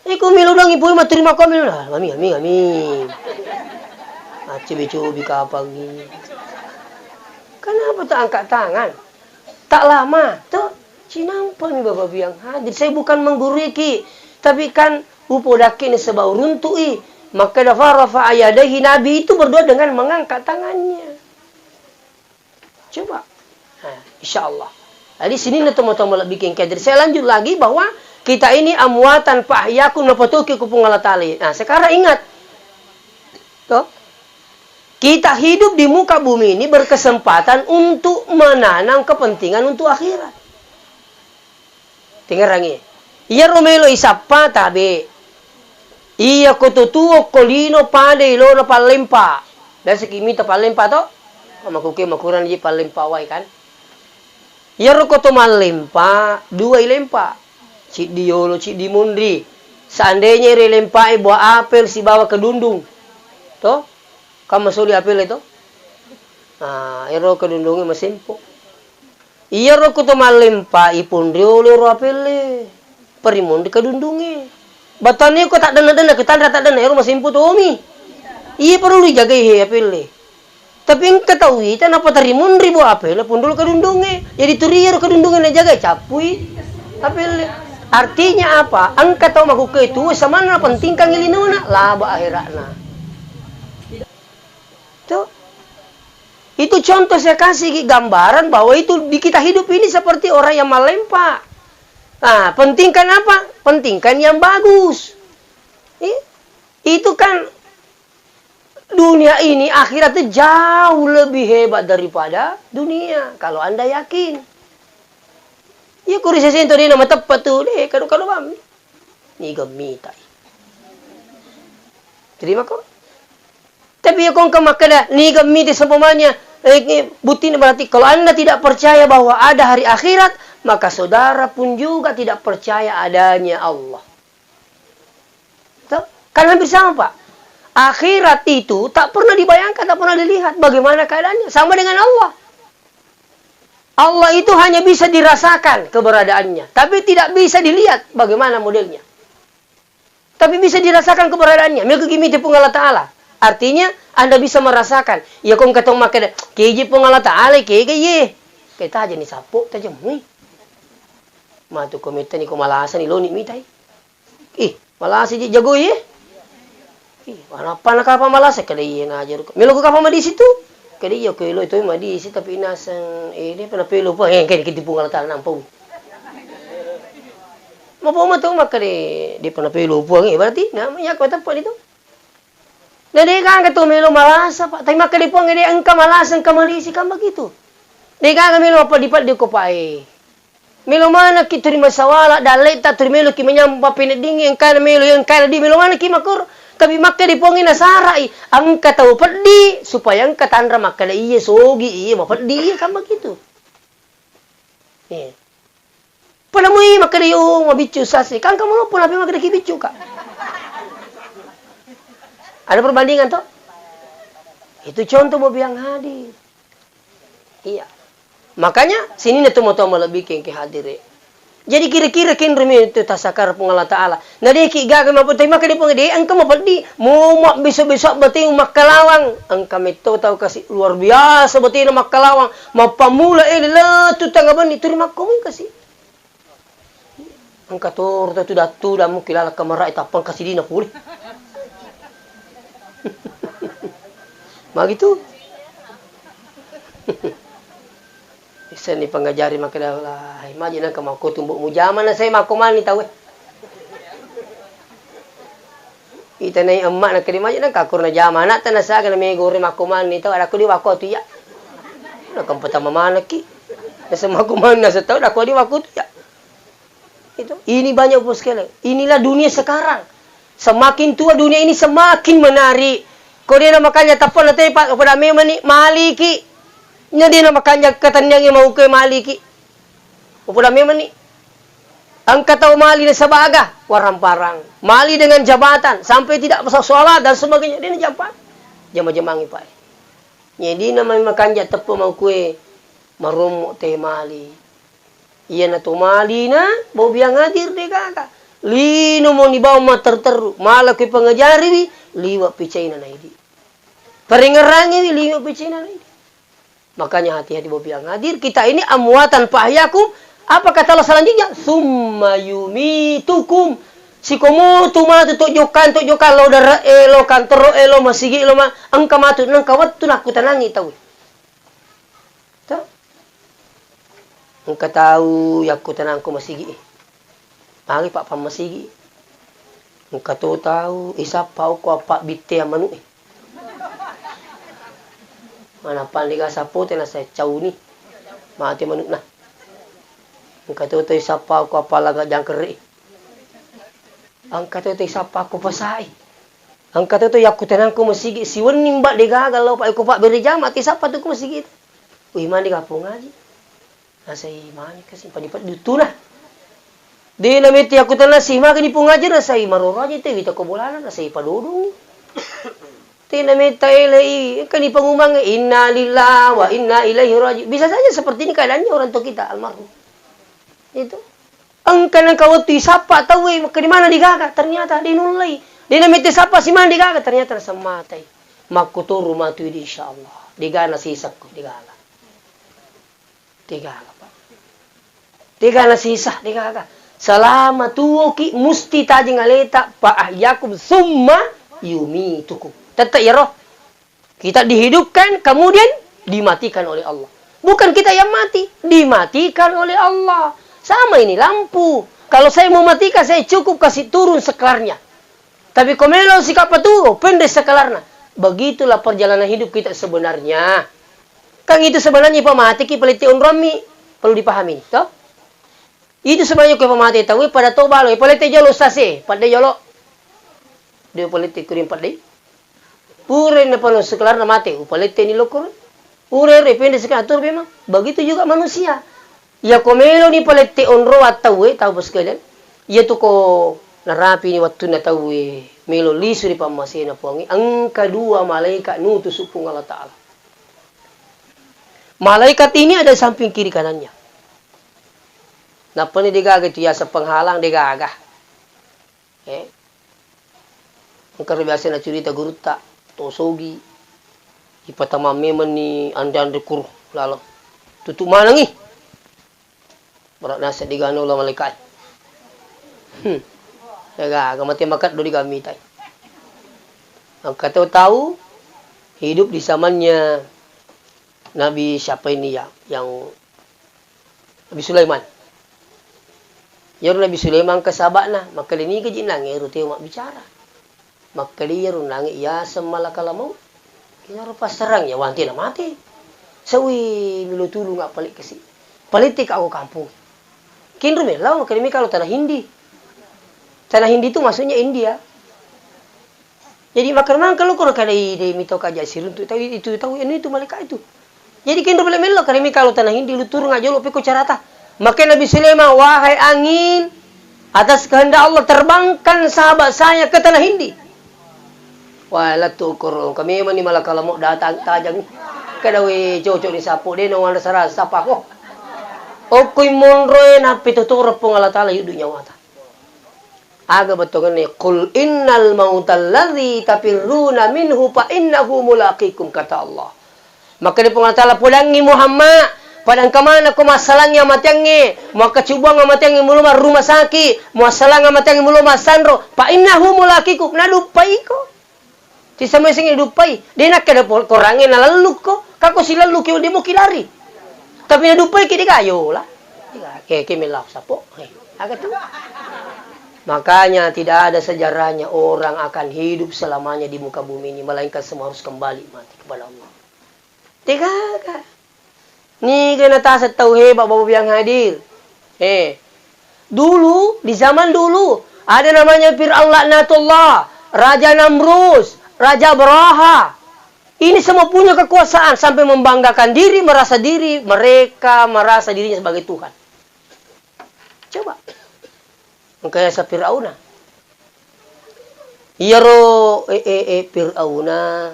Iko melo dong ipoi matterima ko melo. Amin, amin, amin. Accobi-cobi kapangi. Kenapa tak angkat tangan? Tak lama, toh, cinampa mi Bapak Biang hadir. Saya bukan menggurui ki, tapi kan upodakki ni sebab uruntu'i. Maka dafa rafa ayadaihi, Nabi itu berdoa dengan mengangkat tangannya. Coba. Nah, insya Allah. Jadi, sininna tomatoa malebbi kengkeng. Jadi, saya lanjut lagi bahwa kita ini amwatan fa ahyakum, napatoki ku Puang Allah Ta'ala. Nah, sekarang ingat. Toh? Kita hidup di muka bumi ini berkesempatan untuk menanam kepentingan untuk akhirat. Tingerangi. Iyaro melo isappa tabe. Iya ko to tuo ko lino pada ilona pallempa. Biasa ki mita pallempa to? Makuke makurang ji pallempa wai kan. Iyaro ko to mallempa, dua ilempa. Ciddi yolo, ciddi munri. Seandainya ire lempai buah apel sibawa kedundung. To? Kan masoli apel itu? Nah, ero kedundunge masempo. Iyaro ko to mallempa iponriolo ro apelle, parimonri kadundunge. Batane ko taddenna-denna, ko tanra taddenna, ero masempo tomi. Iya perlu dijagai he apelle. Tapi engka tau ita napatarimonri bo apelle, pondolo kadundunge. Jadi turi iyaro kadundunge najagai, cappui apelle. Artinya apa? Engka tau makukke tu samanna pentingkan linona, laba akhiratna. Tuh. Itu contoh saya kasih gambaran bahwa itu di kita hidup ini seperti orang yang malempa. Nah, pentingkan apa? Pentingkan yang bagus. Ih, itu kan dunia ini, akhirat itu jauh lebih hebat daripada dunia, kalau Anda yakin. Iya, kuri sesento dena mateppe tu, de, kado-kado bammi. Niga mitai. Terima ko. Tapi iya ko engka makkeda, niga mita seumpamanya, eh, buktinya berarti kalau Anda tidak percaya bahwa ada hari akhirat, maka saudara pun juga tidak percaya adanya Allah. Toh? Kan hampir sama, Pak. Akhirat itu tak pernah dibayangkan, tak pernah dilihat bagaimana keadaannya. Sama dengan Allah. Allah itu hanya bisa dirasakan keberadaannya, tapi tidak bisa dilihat bagaimana modelnya. Tapi bisa dirasakan keberadaannya. Mega gimiti Puang Allah Ta'ala. Artinya, Anda bisa merasakan. Ya, kong katong makkeda, keji Puang Allah Ta'ala, kega ye. Kayak taja ni sapo, taja mui. Matu komentar ni ko malasa ni loni mitai. Ih, malasa ji jago ye. Ih, anappa nakapa malasa? Kada iye najaru. Melo ko kapa madisi tu? Kada iya ko elo itu madisi tapi naseng, eh, dia pernah pelo pa. Eh, kayak gitu Puang Allah Ta'ala nampau. Mapau matu makkade, de pernah pelo puang, eh, berarti namanya ko tepat itu. Na de gaga tu melo malasa, Pak. Tapi makkade puang, de engka malasa, engka malisi, kan begitu. De gaga melo apa dipat di ko pae. Melo manakki turi masawala, dalleta turi meloki manyampa peneddingnge, engkana melo, engkana di, melo manakki makkoro. Tapi makkade puangnge nasarai, engka tau peddi, supaya engka tanra makkada iye sogi, iye mapeddi, iye kan begitu. Eh. Pada mui makkeda, "Yo, mabiccu sasi." Kan kamu lupa nabi makkeda ki biccu, Kak. Ada perbandingan toh? Itu contoh mau biang hadir. Iya. Makanya sini na tu mau malebbi kengke hadir. Jadi kira-kira kenremi itu tasakar Puang Allah Ta'ala. Na de ki gaga mapu, tapi makkeda Puang, de engka mapeddi, mo mabbeso-beso bateu makkalawang. Engka metto tau kasi luar biasa batena makkalawang. Mappamula ele letu tanga benni turi makkomui kasi. Engka toro tu tudang-tudang mungkin lala kamarae tappang kasi dina pule. Magitu. Issenni pangajari makkeda, "Lah, maji nengka makko tumbo mujama na sai makko mani tauwe." Itanai emma na kedi maji nengka akur na jama anakta na saga na megore makko mani tau ada kodi wakko tu iya. Na kempetama manekki. Nasa makko mani nasa tau da kodi wakko tu iya. Itu. Ini banyak, Bos, sekali. Inilah dunia sekarang. Semakin tua dunia ini semakin menarik. Ko dia makanya telepon nanti, Pak, pada memang ni maliki. Nya dia makanya ketendiangi mau ke maliki. Pada memang ni. Engka tau mali na sebaga warang-parang. Mali dengan jabatan sampai tidak bisa sholat dan sebagainya. Dia japa. Jama-jamangi, Pak. Jadi nama makanja telepon mau kue marommo te mali. Iyana to malina, bobiang hadir de gaga. Lino moni bawang matterru-terru, mala kui pangajariwi, liwa picaina naidi. Paringerangiwi, liwa picaina naidi. Makanya hati-hati bobiang hadir, kita ini amwatan fa ahyakum. Apa kata Allah selanjutnya? Summa yumitukum. Sikomotu matu to jokkan, to jokkan lo dare e, lo kantoro e, lo masigi lo ma, engka matu, nengka wettu nakkutanangi tau. To? Engka tau yakkutanangko masigi e. Magi pa pammasigi. Engka to tau isappa okko appa bitteang manu e. Mana pande ga sappote na sai cauni. Mate manukna. Engka to tau isappa okko appa laga jangkere e. Engka to tau isappa okko pasae. Engka to tau yakkutanangko masigi siwenni mba de gaga lao pa eko pa bere jama te sappa tu ko masigi. Wih, mande ga pong aji. Nasai mani kasi padi-padi duttuna. De na mette yakkutanang si magi ni pong aji nasai maroro aja te wita ko bolana nasai padodong. Te na metta elei engka ni pengumuman inna lillahi wa inna ilaihi raji. Bisa saja seperti ini keadaannya orang tua kita almarhum. Itu. Engka nengka wettu isappa tauwe, makkeda mana digaga, ternyata de nullei. De namette sappa simana digaga, ternyata nasammatai. Makkuturu matu idi insyaallah. Degana sisakku, degaga. Degaga, Pak. Degana sisa, degaga. Selama tuoki musti tajeng aleta, fa ahyakum summa yumitukum. Tette iyaro. Kita dihidupkan, kemudian dimatikan oleh Allah. Bukan kita yang mati, dimatikan oleh Allah. Sama ini lampu. Kalau saya mau matikan, saya cukup kasih turun sekelarnya. Tapi ko melo sikappa tu, pendek sekelarna. Begitulah perjalanan hidup kita sebenarnya. Kan itu sebenarnya pamateki palette onrommi, perlu dipahami, toh? Itu sebenarnya ko pamate tauwe pada to balo, palette jolo ustaz e, padde jolo. De palette kuring padde. Pura napano sekelarna mate, upalette ni lokoro. Pura ero pendek sekelar atur memang. Begitu juga manusia. Iya ko melo ni palette onroang tauwe, tau sekalian. Iya tu ko narapi ni wattunna tauwe, melo lisu ri pammasena Puangnge, engka dua malaikat nutusu Puang Allah Taala. Malaikat ini ada samping kiri kanannya. Nappani degaga itu yaseng penghalang, degaga. Eh. Engka ro biasa nacurita gurutta, to sogi. Ipatama memenni anre-anre kuru laleng. Tutu manengi. Berat naseng digana ulah malaikat. Hmm. Degaga mate makeddo diga mitai. Engka to tau hidup di zamannya Nabi siapa ini ya, yang Nabi Sulaiman. Iyaro Nabi Sulaiman ke sahaba'na, makkeda niga ji nangnge ero teo mabbicara. Makkeda iyaro nangnge yaseng malakal maut. Iyaro passarang ya wante na mate. Sawi milo tulung appale kasi. Palette ka ko kampung. Kenro melo, makkeda mi kalau tanah Hindi. Tanah Hindi itu maksudnya India. Jadi makkeda mangka lo koro kada ide mito kaja siruntu tau itu tau ini itu malaikat itu. Jadi kenro bele melo kada mi kalau tanah Hindi lu turun aja lo peko carata. Maka Nabi Sulaiman, "Wahai angin, atas kehendak Allah terbangkan sahabat saya ke tanah Hindi." Wah, latu koro kami mani malakal maut datang tajang. Kada we cocok ni sapo de no wanda sara sapa ko. Okoi monroe napi to toro Puang Allah Taala yudu nyawata. Aga bettuanna, "Qul innal mautalladzi tafirruna minhu fa innahu mulaqikum," kata Allah. Makkeda Puang Allah Taala, "Podangngi Muhammad, padangka manako massalangngi amateangnge, muakkacubuang amateangnge mulo ma rumah sakit, muassalang amateangnge mulo massanro, fa innahu mulaqikum, naduppaiko." Sisemmesengngi duppai, de nakkeda pol-, korangnge nalellukko. Kako silelluki, demo ki lari. Tapi nadupai ki de gayo lah. Ke, ke mellau sapo. Eh, aga tu. Makanya tidak ada sejarahnya orang akan hidup selamanya di muka bumi ini, melainkan semua harus kembali mati kepada Allah. Degaga. Niga nataseng tau hebat, Bapak yang hadir? Eh, dulu, di zaman dulu, ada namanya Fir'aun laknatullah, Raja Namrus, Raja Abraha. Ini semua punya kekuasaan sampai membanggakan diri, merasa diri, mereka merasa dirinya sebagai Tuhan. Coba. Engka yaseng Firauna. Iyaro, eh, eh, eh, Firauna,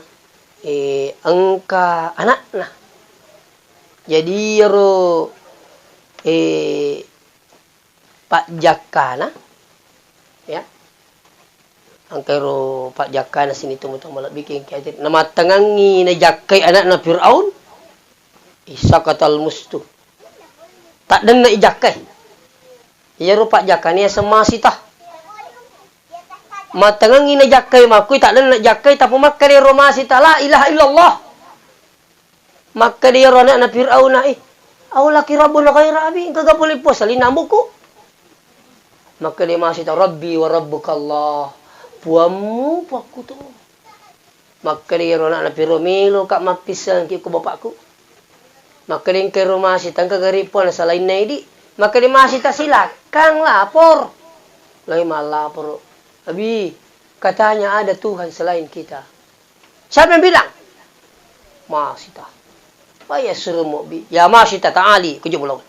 eh, engka ana'na. Jadi iyaro, eh, pajjakkana, ya. Engka ero pajjakkana sining tomatoa malebbiki engka aja. Namattengangngi najakkai ana'na Firaun, isakatal mustu. Taddenna ijakkai. Iyaro pajjakkana yaseng Masita. Mattengangngi najakkai makkui, taddenna jakkai, tappa makkeda ero Masita, "La ilaha illallah." Makkeda iyaro ana'na Firauna, "Eh, aulaki rabbun ghaira abi, engkaga pole puang selainna amboku?" Makkeda Masita, "Rabbi wa rabbukallah, puammu, puakku to." Makkeda iyaro ana'na Firaun, "Meloka mappissengki ko bapakku?" Makkeda engka ero Masita, "Engka gari puang selainna idi." Makkeda Masita, "Silakkang lapor." Lai mallaporo. "Abi, katanya ada Tuhan selain kita." "Siapa yang bilang?" "Masita." "Wah, ya suruh mau bi-, ya Masita, ta'ali, kujo belum."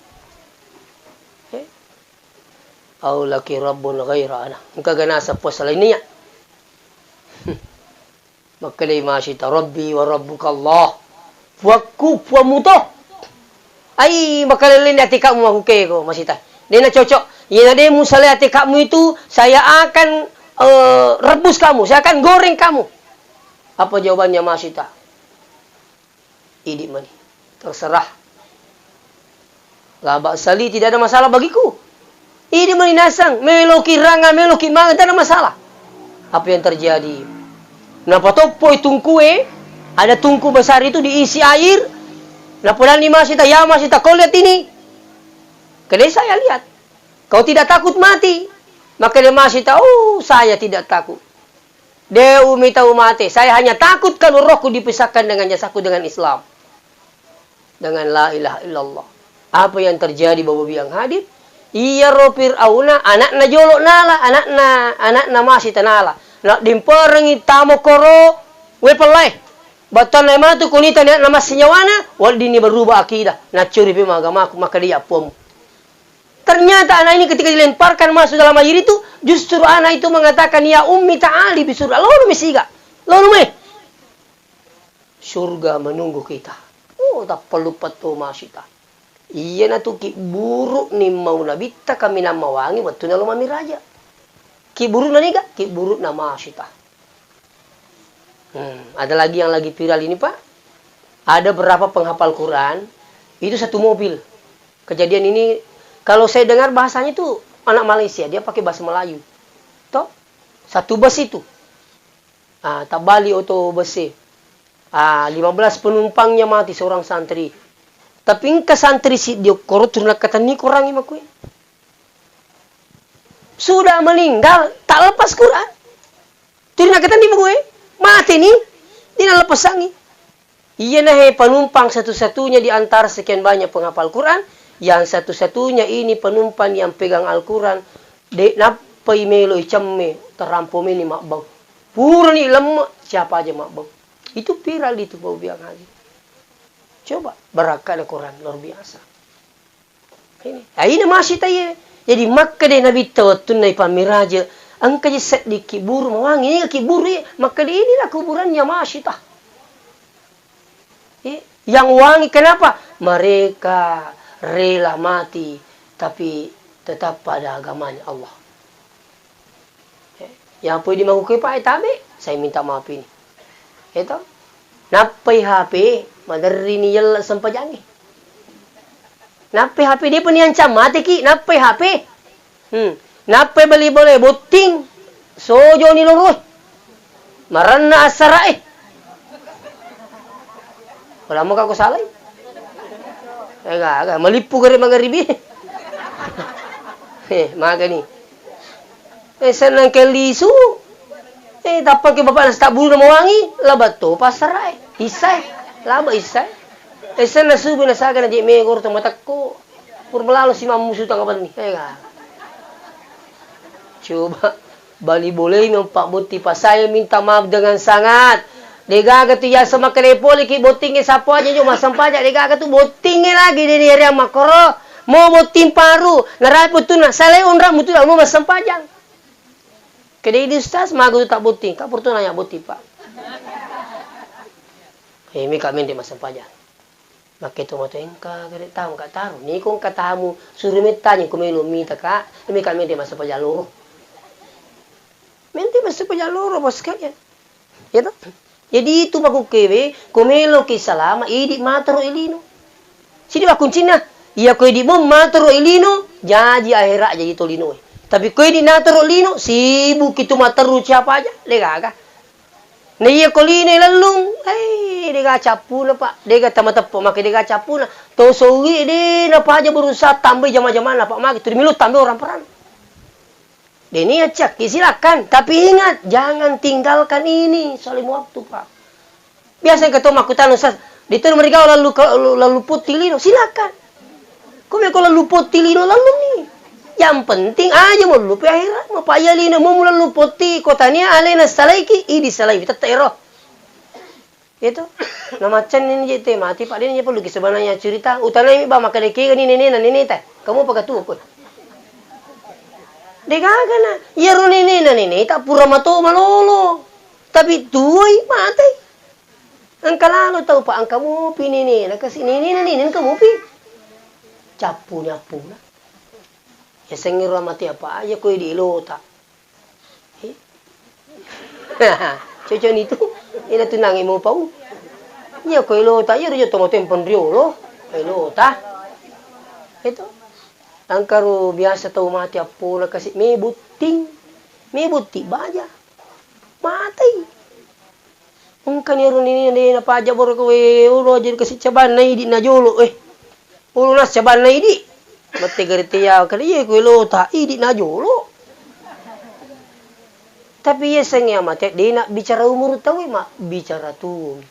Eh? "Aulaki rabbun ghaira ana." Engka gana seppo selainnya. Makkedai Masita, "Rabbi wa rabbukallah." "Puakku, puammu to." "Ai, makalelleng atikakmu makkukeko, Masita. Dena cocok. Yena de musalai atikakmu itu, saya akan, eh, rebus kamu, saya akan goreng kamu." Apa jawabannya Masita? "Idi mani. Terserah. La ba'sa li, tidak ada masalah bagiku." Idi mani nasang, meloki ranga, meloki manga, tidak ada masalah. Apa yang terjadi? Napatoppoi tungkue, ada tungku besar itu diisi air. Napodanni Masita, "Ya Masita, kau lihat ini." Kedai saya lihat. "Kau tidak takut mati?" Makkeda Masita, "Oh, saya tidak takut. De umi tau mate. Saya hanya takut kalau rohku dipisahkan dengan jasadku dengan Islam. Dengan la ilaha illallah." Apa yang terjadi, Bapak Ibu yang hadir? Iyaro Fir'auna, anakna jolo nala, anakna, anakna Masita nala. Naddimperengi tamo koro, we pellae. Battuanna matu kunita niatna massinyawana, weddinni berubah akidah. Naccuri pe magamaku, makkeda iya puammu. Ternyata anak ini ketika dilemparkan masuk dalam air itu, justru anak itu mengatakan, "Ya ummi, ta'ali bi surga." Lalu mesiga. Lalu me. Surga menunggu kita. Oh, tappaluppa to Masita. Iyana tu kibburu ni mau nabitta kaminang mawangi wettu nalo mamiraja. Kibburu na niga? Kibburu na Masita. Hmm, ada lagi yang lagi viral ini, Pak. Ada berapa penghafal Quran, itu satu mobil. Kejadian ini, kalau saya dengar bahasanya itu anak Malaysia, dia pakai bahasa Melayu. Toh? Satu bus itu. Ah, tabbali oto bus e. Ah, lima belas penumpangnya mati seorang santri. Tapi engka santri siddi okkoro tuli nakkatenni Quran i makkue. Sudah meninggal, tak lepas Quran. Tuli nakkatenni makkue, mateni, de naleppessangngi. Iyanahe penumpang satu-satunya di antara sekian banyak penghafal Quran, yang satu-satunya ini penumpang yang pegang Al-Quran, de nappai melo icemme, tarampo meni mabbau. Purani lemme, siapa aja mabbau. Itu viral itu, Bapak Ibu yang hadir. Coba, barakka'na Quran, luar biasa. Ini, aina Masita iye. Jadi makkeda Nabitta wettunna ipammiraja, engka je seddi kibburu mawangi, niga kibburu iye, makkeda inilah kuburannya Masita. Iye, yang wangi kenapa? Mereka rela mati, tapi tetap pada agamanya Allah. Yapoi di makkukue, Pak, e, tabe, saya minta maaf ini. Eto? Nappai H P, maderri ni yella sempajangnge. Nappai H P, depa ni ancam mateki, nappai H P. Hmm. Nappai beli bola botting, sojo ni loro e. Marenna assara e. Pala mo ka ko salai. Eh, gaga, malippu gare mangaribi. Eh, magani. Eh, senang ke lisu. Eh, tappa ke bapak nasi tabbulu na mawangi, laba to pasara, eh. Isa, eh. Laba isa, eh. Eh, senang subuh na saga na je megor to matakko. Pur melalo si mammusu tanga benni. Eh, gaga. Coba bali bolei mempa botting, Pak. Saya minta maaf dengan sangat. Degaga tu yaseng makkeda pole ki bottingnge sappo aja jo massempajang, degaga tu bottingnge lagi de riareang makkoro. Mo botting paru, narapi wettunna salai onrang mutu mo massempajang. Kedai di ustaz maga tu tak botting, ka perlu nanya botting, Pak. Eh, mika mende massempajang. Makke to mato engka gare tamu ka taru. Niko engka tamu, suru mettani ko melo mita ka, eme ka mente massempajang loro. Mente massempajang loro, bos sekalian. Ya toh? Jadi itu makkukkewe, ko melo ki salama, idi matoro ilino. Sidi makkuncinna, iya ko idi mo matoro ilino, jaji ahera jaji tolinoe. Tapi ko idi natoro lino, sibuk itu materru siapa aja, le gaga. Na iya ko lino lellung, eh, dega cappuna, Pak. Dega tama teppo, maka dega cappuna. To sowi de napaja berusaha tambai jama-jamana, Pak. Magi tu dimilu tambai orang peran. Deni acak, silakan. Tapi ingat, jangan tinggalkan ini. Salim waktu, Pak. Biasa yang ketemu aku tanu, Ustaz, di tanu mereka lalu ke, lalu putih lino. Silakan. Ko meko lalu poti lino lalu ni. Yang penting aja mo lupe akhirat, mo paya lino mo lalu poti kotania alena salaiki, idi salai tette ero. Itu. Na macen ni je te mati, Pak, de ni perlu ki sebenarnya cerita. Utanai mi ba makkeda kega ni nene na nene ta. Kamu apa tu ko? De gaga na. Iyaro nene na nene ta pura mato malolo. Tapi tuoi mati. Engka lalo tau, Pak, engka mopi nenena kasi, nenena nene engka mopi. Cappu nyappuna. Yasengnge ro mate apa aja ko idi lota. Eh? Cocok ni tu. Ina tunangi mo pau. Iya ko lota, iya ro tomatoe penriolo. Lota. Itu. Engka ro biasa tau mate appola kasi me botting. Me botting baja. Matei. Engkani ero nini de napaja boro ko we, ulo aja dikasi cabanna idi najolo, eh. Ulo nas cabanna idi. Mate gare te ya kali ye ko lota idi najolo. Tapi ye sengnge mate de na bicara umur tau, ma bicara tuo.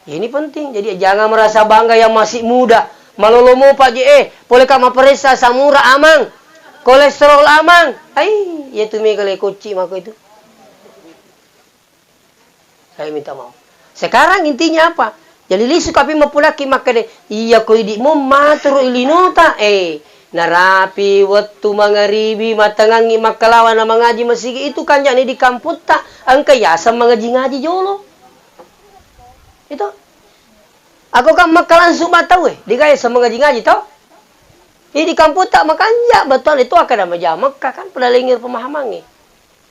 Ini penting. Jadi jangan merasa bangga yang masih muda. Malolo mopa je, eh, pole ka maparessa asam urat amang, kolesterol amang. Ai, yetu mega le kocci mako itu. Saya minta maaf. Sekarang intinya apa? Jadi lisu kapi mapulaki makkede, iya ko idi mo maturu ilinota, eh, narapi wettu mangaribi matangangi makkalawa na mangaji masigi itu kanjani di kamputta, engka yaseng mangaji-ngaji jolo. Itu. Ako kan Mekka langsung matau, eh, digawe sama ngaji-ngaji to. Ini di kampung tak makanja, betul itu akan ada maja Mekka kan, pada lengir pemahamannya.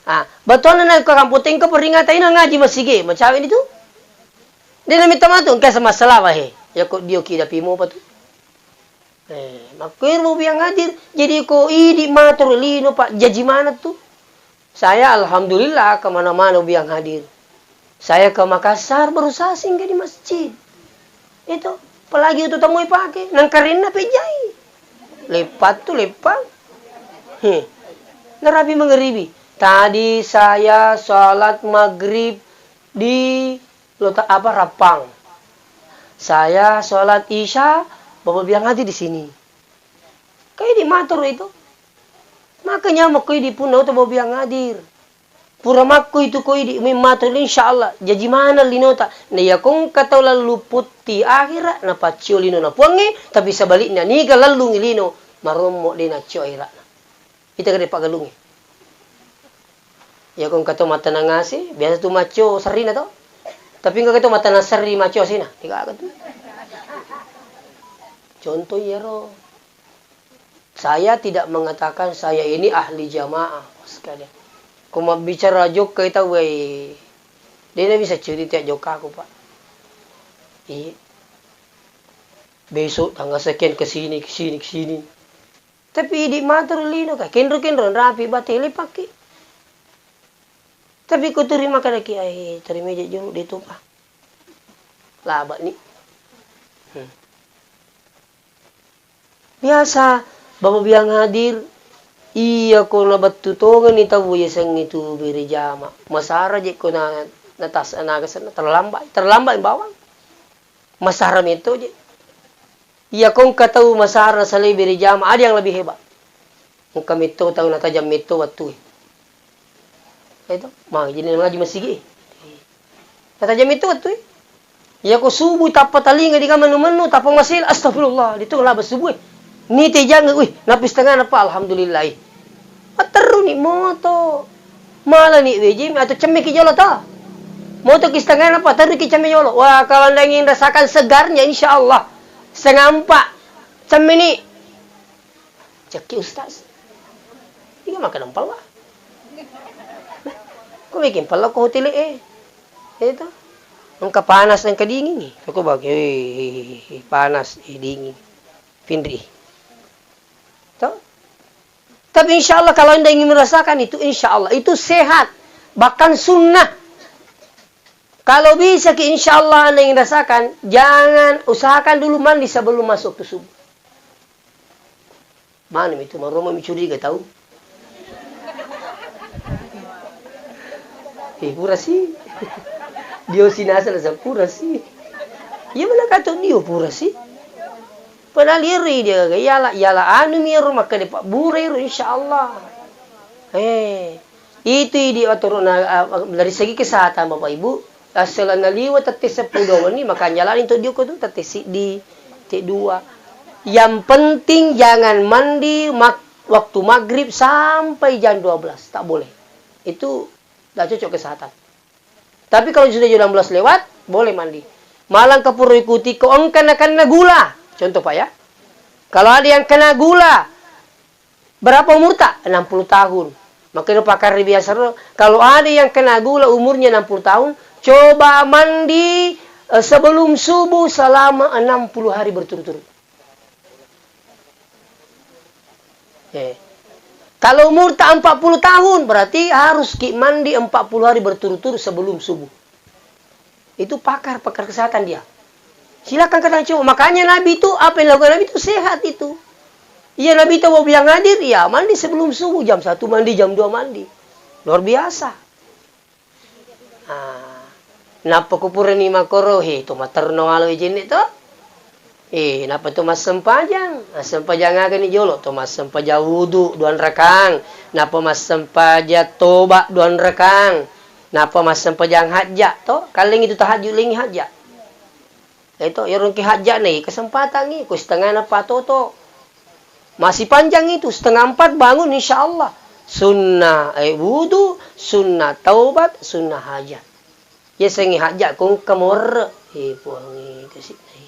Ah, betul na ke kampung tengko peringatan ini ngaji masigi, macawe itu. Dia minta matu, engka sama selawah, eh. Ya kok dia kida pimo apa tu? Eh, makkuero Biang Hadir. Jadi ko idi matur lino, Pak, jaji maneng tu. Saya alhamdulillah ke mana-mana Biang Hadir. Saya ke Makassar berusaha singgah di masjid. Itu, apalagi itu temui pakai, nang karinna pejai. Lepat tu lepat. Heh. Narapi mangeribi. Tadi saya sholat maghrib di Lota apa Rappang. Saya sholat Isya, Bapak Biang Hadir di sini. Kayak di matur itu. Makanya mau kayak di pun Bapak Biang Hadir. Pura makku itu koi di mi matur, insya Allah. Jaji mana linota? Nah, ya kong kata lalu putih akhirat na paccio lino na puangnge, tapi sebaliknya niga lalu lino marommo de na cio akhirat. Ita gede pagalungnge. Iya ko engka to matanang ase, biasa tu maco serrina to. Tapi engka to matanang serri maco asena. Degaga tu. Contoh iyaro. Saya tidak mengatakan saya ini ahli jamaah, sekalian. Ko mabbicara jokka tau, wei. Dena bisa cerita jokkaku, Pak. Iya. Besok tanggal sekian ke sini, ke sini, ke sini. Tapi idi matur lino ka, kenro-kenro rapi batele pake. Tapi ko turi makanaki, ai, turi meja jolo de topa. Labani. Hmm. Biasa, Bapak biang hadir, iya ko nabettu tongenni tau yasengnge tu bere jama. Masara je ko na, natas-, naga senna, terlambat, terlambat bawang. Masara metto je. Iya ko engka tau masara nasalai bere jama, ada yang lebih hebat. Engka metto tau natajang metto wattue. Itu, ma, jadi ngaji masigi. Natajang metto wattue. Iya ko subuh tappa talinga di kamanu-manu, tappa masela, astagfirullah, di tu laba subuh. Ni te jangan, wih, napi setengah napa, alhamdulillah. Matterru ni moto. Mala ni weji, atau cemme ki jolo ta. Moto ki setengah napa, terru ki cemme jolo. Wah, kalau anda ingin rasakan segarnya, insya Allah. Setengah empat. Cemme ni. Cekki ustaz. Iya makan empal lah. Ko bikin pella ko hotel e. Itu. Engka panas, engka dingin nih. Aku bagi, eh, eh, eh, eh, panas, eh, dingin. Pinri. Toh? Tapi insya Allah kalau anda ingin merasakan itu, insya Allah itu sehat. Bahkan sunnah. Kalau bisa ki, insya Allah anda ingin rasakan, jangan, usahakan dulu mandi sebelum masuk waktu subuh. Mana itu, maroma mi curiga tau. Eh, pura sih. Dio sinasa la pura sih. Iya mana kata dio pura sih. Padahal iri dia, iyalah, iyalah anu mi ero makkeda pabbura ero, insya Allah. Eh, itu idi atau na, ah, dari segi kesehatan Bapak Ibu, asal naliwa tette seppulo wenni, maka jalani untuk diukur tu tette siddi, tette dua. Yang penting jangan mandi mak-, waktu maghrib sampai jam dua belas, tak boleh. Itu tidak cocok kesehatan. Tapi kalau sudah jam enam belas lewat, boleh mandi. Malang kepuro ikuti ko engka nakenna gula. Contoh Pak ya. Kalau ada yang kena gula, berapa umurta? Enam puluh tahun. Makanya pakar biasa ro, kalau ada yang kena gula umurnya enam puluh tahun, coba mandi, eh, sebelum subuh selama enam puluh hari berturut-turut. Eh. Kalau umurta empat puluh tahun, berarti harus ki mandi empat puluh hari berturut-turut sebelum subuh. Itu pakar, pakar kesehatan dia. Silakan kata coba. Makanya Nabi itu, apa yang dilakukan Nabi itu sehat itu. Iya, Nabi itu mau bilang hadir, ya mandi sebelum subuh, jam satu mandi, jam dua mandi. Luar biasa. Ah, nappa kupurani makkoro, he, to materno alo jenne to. Eh, nappa to massempajang. Massempajang agani jolo, to massempajang wudu duang rakang. Nappa massempajang toba duang rakang. Nappa massempajang hajja to. Kallengi tu tahajud lengi hajja. Itu, iyaro engka hajja'na, eh, kesempatangngi, ko setengahna patoto. Masih panjang itu, setengah empat bangun, insya Allah. Sunnah, eh, wudu, sunnah taubat, sunnah hajat. Yasengngi hajja, ko engka morre. Eh, Puangnge, kasi', eh.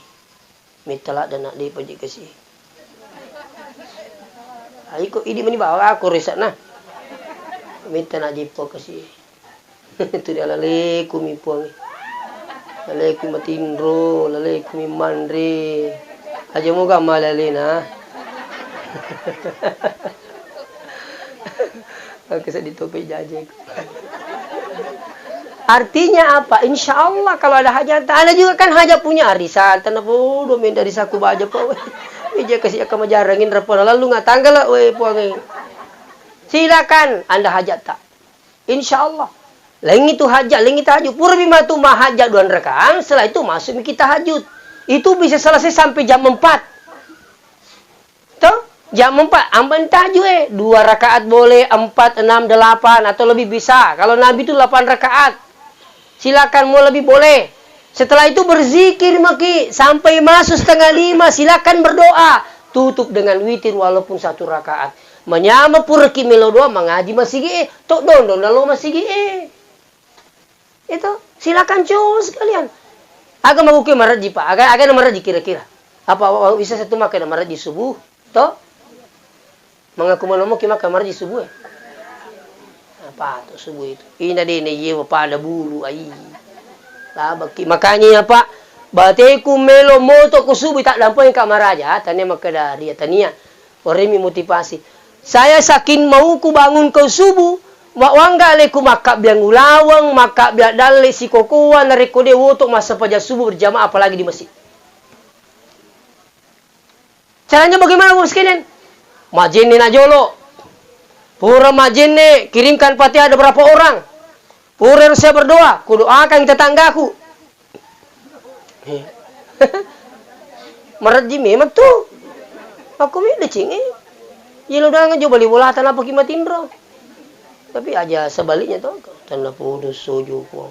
Metta ladde' na' de' paje kasi'. Ai ko idi' mani bawa ko resa'na. Metta na' jeppo kasi'. Tu dia laleku mi Puang. Laleku matinro, laleku mi manre. Aja moga malalena. Oke, sedih tope jaje. Artinya apa? Insya Allah kalau ada hajat, ada juga kan hajat punya arisan, tanah bodoh main dari saku baja po. Ija kasih aka majarangin rapona lalu ngatanggal we Puang. Silakan Anda hajat tak? Insya Allah. Laingngi tu hajat, laingngi tahajud. Purapi matu mahajat dua rakaat, setelah itu masuk miki tahajud. Itu bisa selesai sampai jam empat. Toh? Jam empat, amban tahajud, eh. Dua rakaat boleh, empat, enam, delapan, atau lebih bisa. Kalau Nabi itu delapan rakaat. Silakan mau lebih boleh. Setelah itu berzikir maki sampai masuk setengah lima, silakan berdoa. Tutup dengan witir walaupun satu rakaat. Manyameng puraki melo doa mangaji masigi e, to dondo nalo masigi e. Itu silakan cus sekalian. Aga maguke maraji Pak, aga aga maraji kira-kira. Apa bisa satu makan maraji subuh? To? Mengaku manomoki maka maraji subuh e. Apa to subuh itu? Ina de ne yewa pada bulu ai. Labaki. Makanya ya Pak, bateku melo moto ku subuh tak dampeng ka maraja, tania makkeda ria tania. Oremi motivasi. Saya saking mauku bangun ke subuh, Wa-, wangga leku makkabbiang ulaweng, makkabbiang dalle sikokoa, narekko de woto massempajang subuh berjamaah, apalagi di masjid. Caranya bagaimana, Bos Kenen? Majenne na jolo. Pura majenne, kirimkan Fatihah ada berapa orang. Pura saya berdoa, kudoakan tetanggaku. Marejji memang tu. Aku mi decing, eh. Iya lo doang jo bali bolata, napaki matinro. Tapi aja sebaliknya to, tanda putus sojo ko.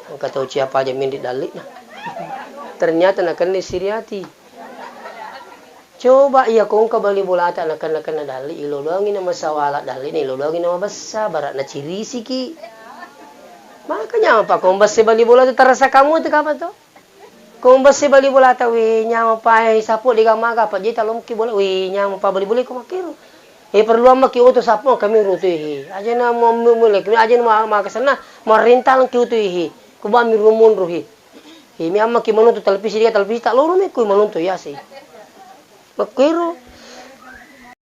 Engka tau siapa aja mendek dalli na. Ternyata nakenna siriati. Coba iya ko engka bali bolata nakenna-kenna dalli, ilo doangi na masawala dalli, ilo doangi na mabessa, bara nacirisiki. Makanya apa ko mbesse bali bola tu terasa kamu tu kapan tu? Ko mbesse bali bolata, weh, nyameng pae, sapo de gaga maga, apa jeta lomki bola, weh, nyameng pa bali bola ko makkero. Eh, perlu ammaki oto sapo kami rutu, eh. Aja na mau mulai, aja na ma-, makasenna, marentang ki utu, eh. Ko ba mi rumun ruhi. Eh, mi ammaki menonton televisi, dia televisi tak loro mi ko menonton ya sih. Makkero.